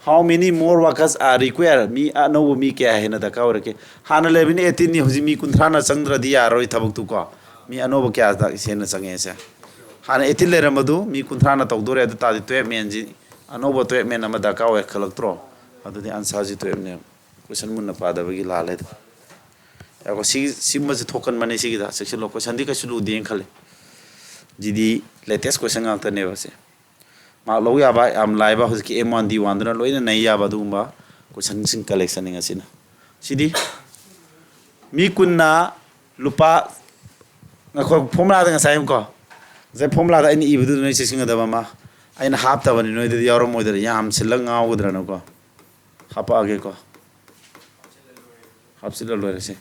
How many more workers are required? ꯃꯤ ꯑꯅꯧꯕ ꯃꯤ ꯀꯌꯥ ꯍꯦꯟꯅ ꯗꯔꯀꯥꯔ ꯑꯣꯏꯔꯛꯀꯦ? ꯍꯥꯟꯅ ꯂꯩꯕꯅꯤ eighteenꯅꯤ, ꯍꯧꯖꯤꯛ ꯃꯤ ꯀꯨꯟꯊ꯭ꯔꯥꯅ ꯆꯪꯗ꯭ꯔꯗꯤ ꯌꯥꯔꯔꯣꯏ ꯊꯕꯛꯇꯨꯀꯣ꯫ ꯃꯤ ꯑꯅꯧꯕ ꯀꯌꯥ ꯍꯦꯟꯅ ꯆꯪꯉꯦꯁꯦ? ꯍꯥꯟꯅ eighteen ꯂꯩꯔꯝꯕꯗꯨ ꯃꯤ ꯀꯨꯟꯊ꯭ꯔꯥꯅ ꯇꯧꯗꯣꯔꯦ, ꯑꯗꯨ ꯇꯥꯔꯗꯤ twelve menꯁꯤ, ꯑꯅꯧꯕ twelve men ꯑꯃ ꯗꯔꯀꯥꯔ ꯑꯣꯏꯈꯠꯂꯛꯇ꯭ꯔꯣ? ꯑꯗꯨꯗꯤ answerꯁꯤ twelveꯅꯦꯕ꯫ Question ꯃꯨꯟꯅ ꯄꯥꯗꯕꯒꯤ ꯂꯥꯜꯂꯦ ꯑꯗꯣ꯫ ꯌꯥꯀꯣ, ꯁꯤ ꯁꯤꯒꯨꯝꯕꯁꯦ ꯊꯣꯛꯀꯟꯕꯅꯦ꯫ ꯁꯤꯒꯤꯗ ꯆꯦꯛꯁꯤꯜꯂꯣ, ꯀꯣꯏꯁꯟꯗꯤ ꯀꯩꯁꯨ ꯂꯨꯗꯦꯅ ꯈꯜꯂꯤ꯫ ꯖꯤꯗꯤ ꯂꯦꯇꯦꯁ ꯀꯣꯏꯁꯟ ꯉꯥꯛꯇꯅꯦꯕ ꯁꯦ꯫ ꯃꯥꯔꯛ ꯂꯧ ꯌꯥꯕ ꯌꯥꯝ ꯂꯥꯏꯕ, ꯍꯧꯖꯤꯛꯀꯤ ꯑꯦꯝ ꯋꯥꯟ ꯗꯤ ꯋꯥꯟꯗꯨꯅ ꯂꯣꯏꯅ ꯅꯩ ꯌꯥꯕ ꯑꯗꯨꯒꯨꯝꯕ ꯀꯣꯏꯁꯟꯁꯤꯡ ꯀꯂꯦꯛꯁꯟꯅꯤ ꯉꯁꯤꯅ꯫ ꯁꯤꯗꯤ ꯃꯤ ꯀꯨꯟꯅ ꯂꯨꯄꯥ, ꯉꯥꯏꯈꯣ, ꯐꯣꯔꯃꯨꯂꯥꯗ ꯉꯁꯥꯏ ꯑꯃꯨꯛꯀꯣ, ꯉꯁꯥꯏ ꯐꯣꯔꯃꯨꯂꯥꯗ ꯑꯩꯅ ꯏꯕꯗꯨꯗ ꯅꯣꯏ ꯆꯦꯛꯁꯤꯟꯒꯗꯕ ꯑꯃ, ꯑꯩꯅ ꯍꯥꯞꯇꯕꯅꯤ, ꯅꯣꯏꯗꯗꯤ ꯌꯥꯎꯔꯝꯃꯣꯏꯗꯅ, ꯌꯥꯝ ꯁꯤꯜꯂꯒ ꯉꯥꯎꯒꯗ꯭ꯔꯅꯀꯣ꯫ ꯍꯥꯞꯄꯛꯑꯒꯦꯀꯣ꯫ ꯍꯥꯞꯆꯤꯜꯂ ꯂꯣꯏꯔꯦꯁꯦ꯫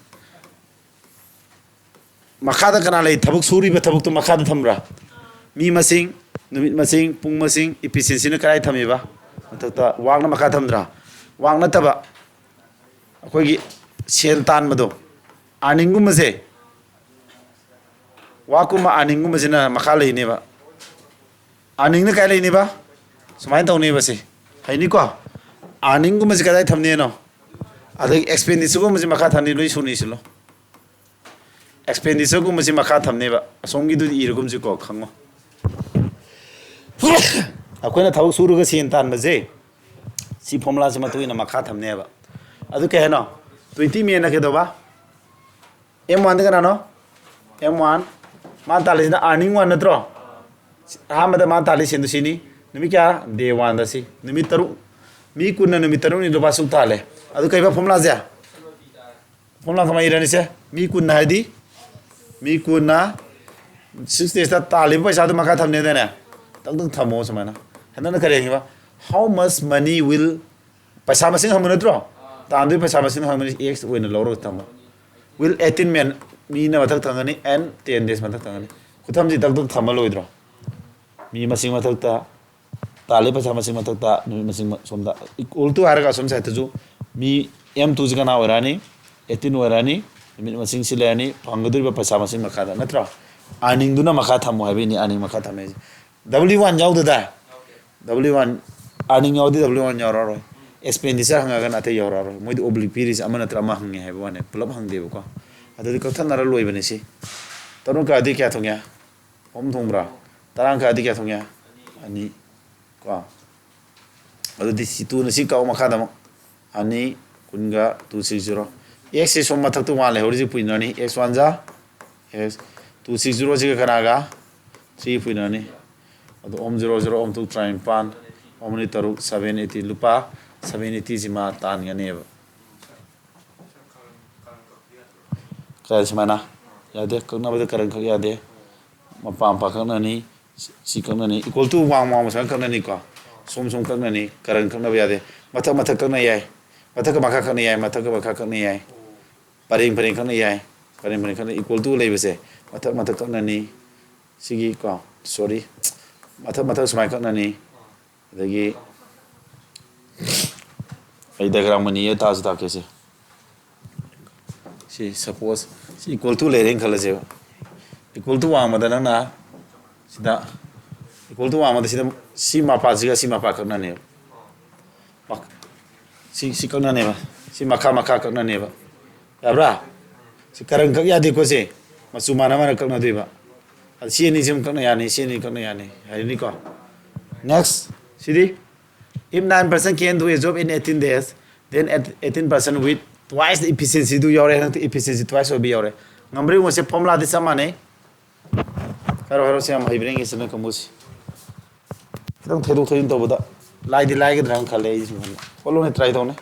ꯃꯈꯥꯗ ꯀꯅꯥ ꯂꯩ? ꯊꯕꯛ ꯁꯨꯔꯤꯕ ꯊꯕꯛꯇꯨ ꯃꯈꯥꯗ ꯊꯝꯕ꯭ꯔꯥ? ꯃꯤ ꯃꯁꯤꯡ, ꯅꯨꯃꯤꯠ ꯃꯁꯤꯡ, ꯄꯨꯡ ꯃꯁꯤꯡ, ꯏꯐꯤꯁꯤꯌꯦꯟꯁꯤꯅ ꯀꯗꯥꯏ ꯊꯝꯃꯤꯕ? ꯃꯊꯛꯇ꯫ ꯋꯥꯛꯅ ꯃꯈꯥ ꯊꯝꯗ꯭ꯔꯥ? ꯋꯥꯛ ꯅꯠꯇꯕ, ꯑꯩꯈꯣꯏꯒꯤ ꯁꯦꯟ ꯇꯥꯟꯕꯗꯣ, ꯑꯥꯔꯅꯤꯡꯒꯨꯝꯕꯁꯦ, ꯋꯥꯛꯀꯨꯝꯕ ꯑꯥꯔꯅꯤꯡꯒꯨꯝꯕꯁꯤꯅ ꯃꯈꯥ ꯂꯩꯅꯦꯕ꯫ ꯑꯥꯔꯅꯤꯡꯅ ꯀꯥꯏ ꯂꯩꯅꯦꯕ? ꯁꯨꯃꯥꯏꯅ ꯇꯧꯅꯦꯕ ꯁꯤ꯫ ꯍꯩꯅꯤꯀꯣ? ꯑꯥꯔꯅꯤꯡꯒꯨꯝꯕꯁꯤ ꯀꯗꯥꯏ ꯊꯝꯅꯦꯅꯣ? ꯑꯗꯒꯤ ꯑꯦꯛꯁꯄꯦꯟꯗꯤꯆꯔꯒꯨꯝꯕꯁꯤ ꯃꯈꯥ ꯊꯝꯅꯤ, ꯂꯣꯏ ꯁꯨꯅ ꯏꯁꯤꯜꯂꯣ꯫ ꯑꯦꯛꯁꯄꯦꯟꯗꯤꯆꯔꯒꯨꯝꯕꯁꯤ ꯃꯈꯥ ꯊꯝꯅꯦꯕ꯫ ꯑꯁꯣꯝꯒꯤꯗꯨꯗꯤ ꯏꯔꯒꯨꯝꯁꯤꯀꯣ, ꯈꯪꯉꯣ꯫ ꯑꯩꯈꯣꯏꯅ ꯊꯕꯛ ꯁꯨꯔꯒ ꯁꯦꯟ ꯇꯥꯟꯕꯁꯦ, ꯁꯤ ꯐꯣꯔꯃꯨꯂꯥꯁꯤ ꯃꯇꯨꯡ ꯏꯟꯅ ꯃꯈꯥ ꯊꯝꯅꯦꯕ꯫ ꯑꯗꯨ ꯀꯩ ꯍꯥꯏꯅꯣ? ꯇ꯭ꯋꯦꯟꯇꯤ ꯃꯦꯟꯅ ꯀꯩꯗꯧꯕ? ꯑꯦꯝ ꯋꯥꯟꯗ ꯀꯅꯥꯅꯣ? M one. ꯃꯥꯅ ꯇꯥꯜꯂꯤꯁꯤꯅ ꯑꯥꯔꯅꯤꯡ ꯋꯥꯟ ꯅꯠꯇ꯭ꯔꯣ? ꯑꯍꯥꯟꯕꯗ ꯃꯥꯅ ꯇꯥꯜꯂꯤ ꯁꯦꯟꯗꯨ ꯁꯤꯅꯤ꯫ ꯅꯨꯃꯤꯠ ꯀꯌꯥ? ꯗꯦ ꯋꯥꯟꯗ ꯁꯤ꯫ ꯅꯨꯃꯤꯠ ꯇꯔꯨꯛ꯫ ꯃꯤ ꯀꯨꯟꯅ ꯅꯨꯃꯤꯠ ꯇꯔꯨꯛꯅꯤ ꯂꯨꯄꯥ ꯁꯨꯛ ꯇꯥꯜꯂꯦ꯫ ꯑꯗꯨ ꯀꯩꯕ ꯐꯣꯔꯃꯨꯂꯥꯁꯦ? ꯐꯣꯔꯃꯨꯂꯥ ꯀꯃꯥꯏꯅ ꯏꯔꯅꯤꯁꯦ? ꯃꯤ ꯀꯨꯟꯅ ꯍꯥꯏꯗꯤ? ꯃꯤ ꯀꯨꯟꯅ ꯁꯤꯛꯁ ꯗꯦꯖꯇ ꯇꯥꯜꯂꯤꯕ ꯄꯩꯁꯥꯗꯨ ꯃꯈꯥ ꯊꯝꯅꯦꯗꯅꯦ? ꯇꯛ ꯇꯛ ꯊꯝꯃꯣ ꯁꯨꯃꯥꯏꯅ꯫ ꯍꯟꯗꯛꯅ ꯀꯔꯤ ꯍꯥꯏꯕ? How much money will, ꯄꯩꯁꯥ ꯃꯁꯤꯡ ꯍꯪꯕ ꯅꯠꯇ꯭ꯔꯣ? ꯇꯥꯟꯗꯣꯏ ꯄꯩꯁꯥ ꯃꯁꯤꯡ ꯍꯪꯕꯅꯤ, ꯑꯦꯛꯁ ꯑꯣꯏꯅ ꯂꯧꯔꯒ ꯊꯝꯃꯣ꯫ Will eighteen men, ꯃꯤꯅ ꯃꯊꯛ ꯊꯪꯒꯅꯤ, and ten days ꯃꯊꯛ ꯊꯪꯒꯅꯤ꯫ ꯈꯨꯊꯝꯁꯤ ꯇꯛ ꯇꯛ ꯊꯝꯃ ꯂꯣꯏꯗ꯭ꯔꯣ? ꯃꯤ ꯃꯁꯤꯡ ꯃꯊꯛꯇ, ꯇꯥꯜꯂꯤ ꯄꯩꯁꯥ ꯃꯁꯤꯡ ꯃꯊꯛꯇ, ꯅꯨꯃꯤꯠ ꯃꯁꯤꯡ ꯁꯣꯝꯗ equal to ꯍꯥꯏꯔꯒ ꯑꯁꯣꯝ ꯁꯥꯏꯠꯇꯁꯨ ꯃꯤ ꯑꯦꯝ ꯇꯨꯁꯤ ꯀꯅꯥ ꯑꯣꯏꯔꯛꯑꯅꯤ? ꯑꯩꯠꯇꯤꯟ ꯑꯣꯏꯔꯛꯑꯅꯤ꯫ ꯅꯨꯃꯤꯠ ꯃꯁꯤꯡꯁꯤ ꯂꯩꯔꯅꯤ, ꯐꯪꯒꯗꯧꯔꯤꯕ ꯄꯩꯁꯥ ꯃꯁꯤꯡ ꯃꯈꯥꯗ, ꯅꯠꯇ꯭ꯔꯣ? ꯑꯥꯔꯅꯤꯡꯗꯨꯅ ꯃꯈꯥ ꯊꯝꯃꯣ ꯍꯥꯏꯕꯩꯅꯤ, ꯑꯥꯔꯅꯤꯡ ꯃꯈꯥ ꯊꯝꯃꯦ ꯍꯥꯏꯁꯦ꯫ ꯗꯕ꯭ꯂꯤꯎ ꯋꯥꯟ ꯌꯥꯎꯗꯗꯥꯏ? ꯗꯕ꯭ꯂꯤꯎ ꯋꯥꯟ, ꯑꯥꯔꯅꯤꯡ ꯌꯥꯎꯗꯤ ꯗꯕ꯭ꯂꯤꯎ ꯋꯥꯟ ꯌꯥꯎꯔꯛꯑꯔꯣꯏ꯫ ꯑꯦꯛꯁꯄꯦꯟꯗꯤꯆꯔ ꯍꯪꯉꯒꯅ ꯑꯇꯩ ꯌꯥꯎꯔꯛꯑꯔꯣꯏ꯫ ꯃꯣꯏꯗꯤ ꯑꯣꯕ꯭ꯂꯤꯛ ꯄꯤꯔꯤꯁꯦ ꯑꯃ ꯅꯠꯇ꯭ꯔ ꯑꯃ ꯍꯪꯉꯦ ꯍꯥꯏꯕ ꯋꯥꯅꯦ, ꯄꯨꯂꯞ ꯍꯪꯗꯦꯕꯀꯣ꯫ ꯑꯗꯨꯗꯤ ꯀꯛꯊꯠꯅꯔ ꯂꯣꯏꯕꯅꯦ ꯁꯤ꯫ ꯇꯔꯨꯛ ꯀꯛꯑꯗꯤ ꯀꯌꯥ ꯊꯣꯡꯉꯦ? ꯑꯍꯨꯝ ꯊꯣꯡꯕ꯭ꯔꯥ? ꯇꯔꯥ ꯀꯛꯑꯗꯤ ꯀꯌꯥ ꯊꯣꯡꯉꯦ? ꯑꯅꯤ꯫ ꯀꯣ꯫ ꯑꯗꯨꯗꯤ ꯁꯤ ꯇꯨꯅ ꯁꯤ ꯀꯛꯑꯣ ꯃꯈꯥꯗ ꯑꯃꯨꯛ꯫ ꯑꯅꯤ, ꯀꯨꯟꯒ two six zero꯫ X ꯁꯤ ꯁꯣꯝ ꯃꯊꯛꯇ ꯋꯥꯟ ꯂꯩꯍꯧꯔꯤꯁꯤ ꯄꯨꯏꯅꯔꯅꯤ꯫ X one ꯖꯥ X, two six zero ꯁꯤꯒ ꯀꯅꯥꯒ? ꯁꯤꯒꯤ ꯄꯨꯏꯅꯔꯅꯤ꯫ ꯑꯗꯣ ꯑꯍꯨꯝ zero zero, ꯑꯍꯨꯝ two ꯇꯔꯥꯅꯤꯄꯥꯟ, ꯑꯍꯨꯝ ꯑꯅꯤ ꯇꯔꯨꯛ, seven eighty, ꯂꯨꯄꯥ seven eighty ꯁꯤ ꯃꯥ ꯇꯥꯟꯒꯅꯦꯕ꯫ ꯀꯥꯏ ꯁꯨꯃꯥꯏꯅ? ꯌꯥꯗꯦ, ꯀꯛꯅꯕꯗ ꯀꯔꯟ ꯈꯛ ꯌꯥꯗꯦ꯫ ꯃꯄꯥ ꯃꯄꯥ ꯀꯛꯅꯅꯤ, ꯁꯤ ꯀꯛꯅꯅꯤ, equal to ꯋꯥꯡ ꯋꯥꯡꯃ ꯁꯨꯃꯥꯏꯅ ꯀꯛꯅꯅꯤꯀꯣ꯫ ꯁꯣꯝ ꯁꯣꯝ ꯀꯛꯅꯅꯤ, ꯀꯔꯟ ꯀꯛꯅꯕ ꯌꯥꯗꯦ꯫ ꯃꯊꯛ ꯃꯊꯛ ꯀꯛꯅ ꯌꯥꯏ, ꯃꯊꯛꯀ ꯃꯈꯥ ꯀꯛꯅ ꯌꯥꯏ, ꯃꯊꯛꯀ ꯃꯈꯥ ꯀꯛꯅ ꯌꯥꯏ, ꯄꯔꯦꯡ ꯄꯔꯦꯡ ꯀꯛꯅ ꯌꯥꯏ, ꯄꯔꯦꯡ ꯄꯔꯦꯡ ꯀꯛꯅ, equal to ꯂꯩꯕꯁꯦ ꯃꯊꯛ ꯃꯊꯛ ꯀꯛꯅꯅꯤ꯫ ꯁꯤꯒꯤ ꯀꯣ, sorry, ꯃꯊꯛ ꯃꯊꯛ ꯁꯨꯃꯥꯏꯅ ꯀꯛꯅꯅꯤ꯫ ꯑꯗꯒꯤ ꯑꯩ diagram ꯑꯅꯤ ꯇꯥꯛꯑꯁꯨ ꯇꯥꯛꯀꯦꯁꯦ꯫ ꯁꯤ suppose ꯁꯤ equal to ꯂꯩꯔꯦꯅ ꯈꯜꯂꯁꯦꯕ꯫ Equal to ꯋꯥꯡꯃꯗ ꯅꯪꯅ ꯁꯤꯗ, equal to ꯋꯥꯡꯃꯗ ꯁꯤꯗ ꯁꯤ ꯃꯄꯥꯁꯤꯒ ꯁꯤ ꯃꯄꯥ ꯀꯛꯅꯅꯦꯕ꯫ ꯃꯛ-, ꯁꯤ, ꯁꯤ ꯀꯛꯅꯅꯦꯕ꯫ ꯁꯤ ꯃꯈꯥ ꯃꯈꯥ ꯀꯛꯅꯅꯦꯕ꯫ ꯌꯥꯕ꯭ꯔꯥ? ꯁꯤ ꯀꯔꯟ ꯀꯛ ꯌꯥꯗꯦꯀꯣ ꯁꯤ꯫ ꯃꯆꯨ ꯃꯥꯟꯅ ꯃꯥꯟꯅ ꯀꯛꯅꯗꯣꯏꯕ꯫ ꯑꯗ ꯁꯤ ꯑꯅꯤꯁꯤ ꯑꯃ ꯀꯛꯅ ꯌꯥꯅꯤ, ꯁꯤ ꯑꯅꯤ ꯀꯛꯅ ꯌꯥꯅꯤ ꯍꯥꯏꯔꯅꯤꯀꯣ꯫ Next, CD if nine percent can do a job in eighteen days, then at eighteen percent with twice the efficiency ꯗꯨ ꯌꯥꯎꯔꯦ, ꯍꯟꯗꯛꯇꯤ efficiency twice ꯑꯣꯏꯕ ꯌꯥꯎꯔꯦ꯫ ꯉꯝꯕ꯭ꯔꯥ ꯌꯦꯡꯉꯣꯁꯦ, formula ꯗꯤ ꯆꯞ ꯃꯥꯟꯅꯩ꯫ ꯍꯥꯏꯔꯣ, ꯍꯥꯏꯔꯣ, ꯁꯤ ꯌꯥꯝ ꯍꯩꯕ꯭ꯔꯥ ꯌꯦꯡꯒꯦ ꯁꯤꯅ ꯀꯥꯡꯕꯨꯁꯤ꯫ ꯈꯤꯇꯪ ꯊꯩꯗꯣꯛ ꯊꯩꯖꯤꯟ ꯇꯧꯕꯗ ꯂꯥꯏꯗꯤ ꯂꯥꯏꯒꯗ꯭ꯔꯥꯅ ꯈꯜꯂꯦ ꯑꯩꯁꯨ꯫ ꯍꯣꯠꯂꯣꯅꯦ, try ꯇꯧꯅꯦ꯫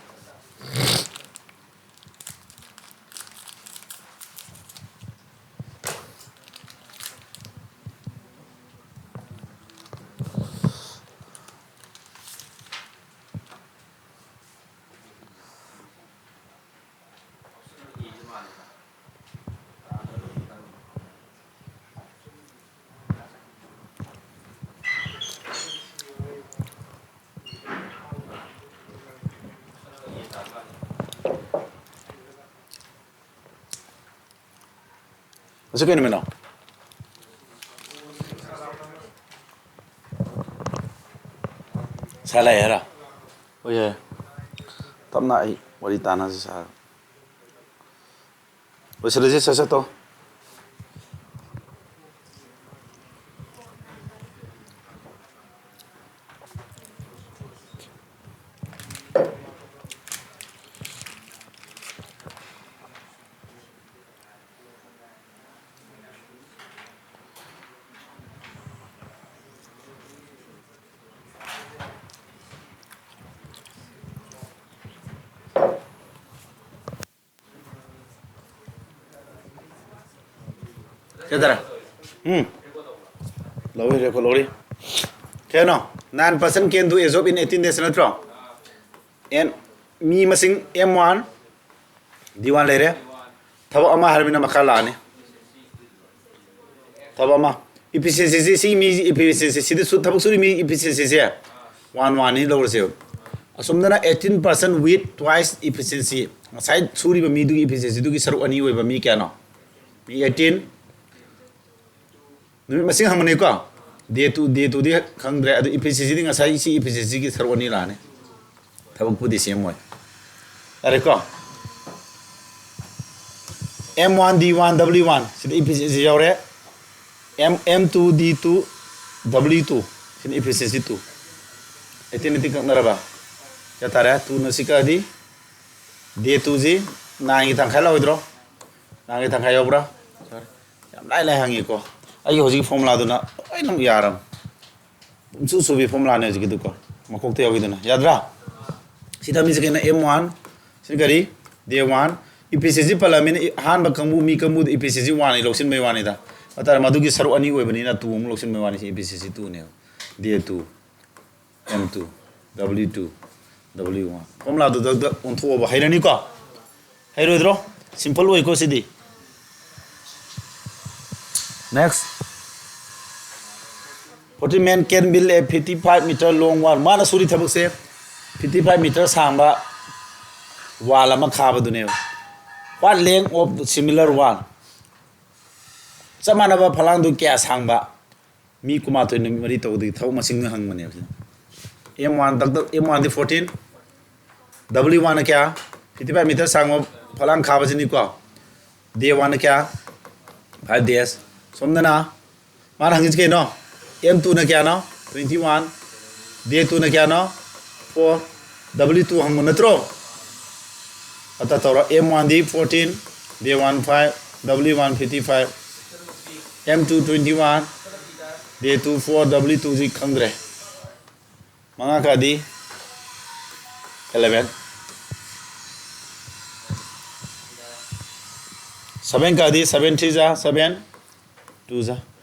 ꯃꯁꯤ ꯀꯩ ꯅꯨꯃꯤꯠꯅꯣ? ꯁꯥ ꯂꯥꯛꯑꯦ ꯍꯥꯏꯔꯣ? ꯍꯣꯏ, ꯌꯥꯏ꯫ ꯇꯞꯅ ꯑꯩ ꯋꯥꯔꯤ ꯇꯥꯟꯅꯁꯤ ꯁꯥꯔ꯫ ꯂꯣꯏꯁꯤꯜꯂꯁꯤ, ꯁꯠ ꯁꯠ ꯇꯧ꯫ ꯀꯩꯗꯧꯔꯦ? ꯎꯝ, ꯂꯧꯔꯤ, ꯔꯦꯀꯣꯔꯠ ꯂꯧꯔꯤ꯫ ꯀꯩꯅꯣ, nine percent can do a job in eighteen days ꯅꯠꯇ꯭ꯔꯣ? ꯑꯦꯟ ꯃꯤ ꯃꯁꯤꯡ ꯑꯦꯝ ꯋꯥꯟ ꯗꯤ ꯋꯥꯟ ꯂꯩꯔꯦ꯫ ꯊꯕꯛ ꯑꯃ ꯍꯥꯏꯔꯕꯅꯤꯅ ꯃꯈꯥ ꯂꯥꯛꯑꯅꯤ꯫ ꯊꯕꯛ ꯑꯃ, ꯏꯐꯤꯁꯤꯌꯦꯟꯁꯤꯁꯤ, ꯁꯤ ꯃꯤ ꯏꯐꯤꯁꯤꯌꯦꯟꯁꯤ, ꯁꯤꯗ ꯁꯨ-, ꯊꯕꯛ ꯁꯨꯔꯤ ꯃꯤ ꯏꯐꯤꯁꯤꯌꯦꯟꯁꯤꯁꯦ ꯋꯥꯟ ꯋꯥꯟꯅꯤ ꯂꯧꯔꯁꯦꯕ꯫ ꯑꯁꯣꯝꯗꯅ eighteen percent with twice efficiency, ꯉꯁꯥꯏ ꯁꯨꯔꯤꯕ ꯃꯤꯗꯨꯒꯤ ꯏꯐꯤꯁꯤꯌꯦꯟꯁꯤꯗꯨꯒꯤ ꯁꯔꯨꯛ ꯑꯅꯤ ꯑꯣꯏꯕ ꯃꯤ ꯀꯌꯥꯅꯣ? ꯃꯤ eighteen꯫ ꯅꯨꯃꯤꯠ ꯃꯁꯤꯡ ꯍꯪꯕꯅꯤꯀꯣ꯫ ꯗꯦ ꯇꯨ, ꯗꯦ ꯇꯨꯗꯤ ꯈꯪꯗ꯭ꯔꯦ꯫ ꯑꯗꯨ ꯏꯐꯤꯁꯤꯌꯦꯟꯁꯤꯗꯤ ꯉꯁꯥꯏ ꯁꯤ ꯏꯐꯤꯁꯤꯌꯦꯟꯁꯤꯒꯤ ꯁꯔꯨꯛ ꯑꯅꯤ ꯂꯥꯛꯑꯅꯤ꯫ ꯊꯕꯛꯄꯨꯗꯤ ꯁꯦꯝ ꯑꯣꯏ꯫ ꯌꯥꯔꯦꯀꯣ? M one D one W one, ꯁꯤꯗ ꯏꯐꯤꯁꯤꯌꯦꯟꯁꯤ ꯌꯥꯎꯔꯦ꯫ M, M two D two W two, ꯁꯤꯅ ꯏꯐꯤꯁꯤꯌꯦꯟꯁꯤ ꯇꯨ꯫ ꯑꯩꯠꯇꯤꯟ ꯑꯩꯠꯇꯤꯟ ꯀꯛꯅꯔꯕ? ꯀꯌꯥ ꯇꯥꯔꯦ? ꯇꯨꯅ ꯁꯤ ꯀꯛꯑꯗꯤ ꯗꯦ ꯇꯨꯁꯤ ꯅꯥꯏꯟꯒꯤ ꯇꯪꯈꯥꯏ ꯂꯧꯔꯣꯏꯗ꯭ꯔꯣ? ꯅꯥꯏꯟꯒꯤ ꯇꯪꯈꯥꯏ ꯌꯥꯎꯕ꯭ꯔꯥ? ꯌꯥꯝ ꯂꯥꯏ ꯂꯥꯏ ꯍꯪꯉꯤꯀꯣ꯫ ꯑꯩꯒꯤ ꯍꯧꯖꯤꯛꯀꯤ ꯐꯣꯔꯃꯨꯂꯥꯗꯨꯅ ꯂꯣꯏꯅꯃꯛ ꯌꯥꯔꯝ꯫ ꯁꯨꯝ ꯁꯨ ꯁꯨꯕꯤ ꯐꯣꯔꯃꯨꯂꯥꯅꯦ ꯍꯧꯖꯤꯛꯀꯤꯗꯨꯀꯣ꯫ ꯃꯀꯣꯛꯇ ꯌꯥꯎꯈꯤꯗꯨꯅ꯫ ꯌꯥꯗ꯭ꯔꯥ? ꯁꯤ ꯊꯝꯃꯤꯁꯦ ꯀꯩꯅꯣ? M one. ꯁꯤꯅ ꯀꯔꯤ? ꯗꯦ ꯋꯥꯟ꯫ ꯏꯐꯤꯁꯤꯌꯦꯟꯁꯤ ꯄꯜꯂꯝꯃꯤꯅ ꯑꯍꯥꯟꯕ ꯀꯥꯡꯕꯨ, ꯃꯤ ꯀꯥꯡꯕꯨꯗ ꯏꯐꯤꯁꯤꯌꯦꯟꯁꯤ ꯋꯥꯟ ꯑꯩ ꯂꯧꯁꯤꯟꯕꯩ ꯋꯥꯅꯤꯗ꯫ ꯍꯥꯏꯇꯥꯔꯦ, ꯃꯗꯨꯒꯤ ꯁꯔꯨꯛ ꯑꯅꯤ ꯑꯣꯏꯕꯅꯤꯅ ꯇꯨ ꯑꯃꯨꯛ ꯂꯧꯁꯤꯟꯕꯩ ꯋꯥꯅꯤ꯫ ꯁꯤ ꯏꯐꯤꯁꯤꯌꯦꯟꯁꯤ ꯇꯨꯅꯦꯕ꯫ Day two. M two, W two, W one. ꯐꯣꯔꯃꯨꯂꯥꯗꯨꯗ ꯑꯣꯟꯊꯣꯛꯑꯕ ꯍꯩꯔꯅꯤꯀꯣ? ꯍꯩꯔꯣꯏꯗ꯭ꯔꯣ? ꯁꯤꯝꯄꯜ ꯑꯣꯏꯀꯣ ꯁꯤꯗꯤ꯫ Next. Forty man can build a fifty five meter long wall. ꯃꯥꯅ ꯁꯨꯔꯤ ꯊꯕꯛꯁꯦ fifty five meter ꯁꯥꯡꯕ wall ꯑꯃ ꯈꯥꯕꯗꯨꯅꯦꯕ꯫ What length of similar wall? ꯆꯞ ꯃꯥꯟꯅꯕ ꯐꯂꯥꯡꯗꯨ ꯀꯌꯥ ꯁꯥꯡꯕ? ꯃꯤ ꯀꯨꯟꯃꯥꯊꯣꯏ ꯅꯨꯃꯤꯠ ꯃꯔꯤ ꯇꯧꯕꯗꯒꯤ ꯊꯕꯛ ꯃꯁꯤꯡꯗꯨ ꯍꯪꯕꯅꯦꯕ ꯁꯤꯗ꯫ ꯑꯦꯝ ꯋꯥꯟ ꯗꯛ ꯗꯛ, ꯑꯦꯝ ꯋꯥꯟꯗꯤ ꯐꯣꯔꯇꯤꯟ, ꯗꯕ꯭ꯂꯤꯎ ꯋꯥꯟꯅ ꯀꯌꯥ? ꯐꯤꯐꯇꯤ ꯐꯥꯏꯚ ꯃꯤꯇꯔ ꯁꯥꯡꯕ ꯐꯂꯥꯡ ꯈꯥꯕꯁꯤꯅꯤꯀꯣ꯫ ꯗꯦ ꯋꯥꯟꯅ ꯀꯌꯥ? Five days. ꯁꯣꯝꯗꯅ ꯃꯥꯅ ꯍꯪꯉꯤꯁꯤ ꯀꯩꯅꯣ? ꯑꯦꯝ ꯇꯨꯅ ꯀꯌꯥꯅꯣ? Twenty one. ꯗꯦ ꯇꯨꯅ ꯀꯌꯥꯅꯣ? ꯐꯣꯔ꯫ ꯗꯕ꯭ꯂꯤꯎ ꯇꯨ ꯍꯪꯕ ꯅꯠꯇ꯭ꯔꯣ? ꯑꯇ ꯇꯧꯔꯣ꯫ ꯑꯦꯝ ꯋꯥꯟꯗꯤ fourteen, day one five, W one fifty five, M two twenty one, day two four, W ꯇꯨꯁꯤ ꯈꯪꯗ꯭ꯔꯦ꯫ ꯃꯉꯥ ꯀꯥꯗꯤ ꯑꯦꯂꯦꯚꯦꯟ꯫ ꯁꯚꯦꯟ ꯀꯥꯗꯤ ꯁꯚꯦꯟ ꯊ꯭ꯔꯤ ꯖꯥ ꯁꯚꯦꯟ꯫ ꯇꯨ ꯖꯥ,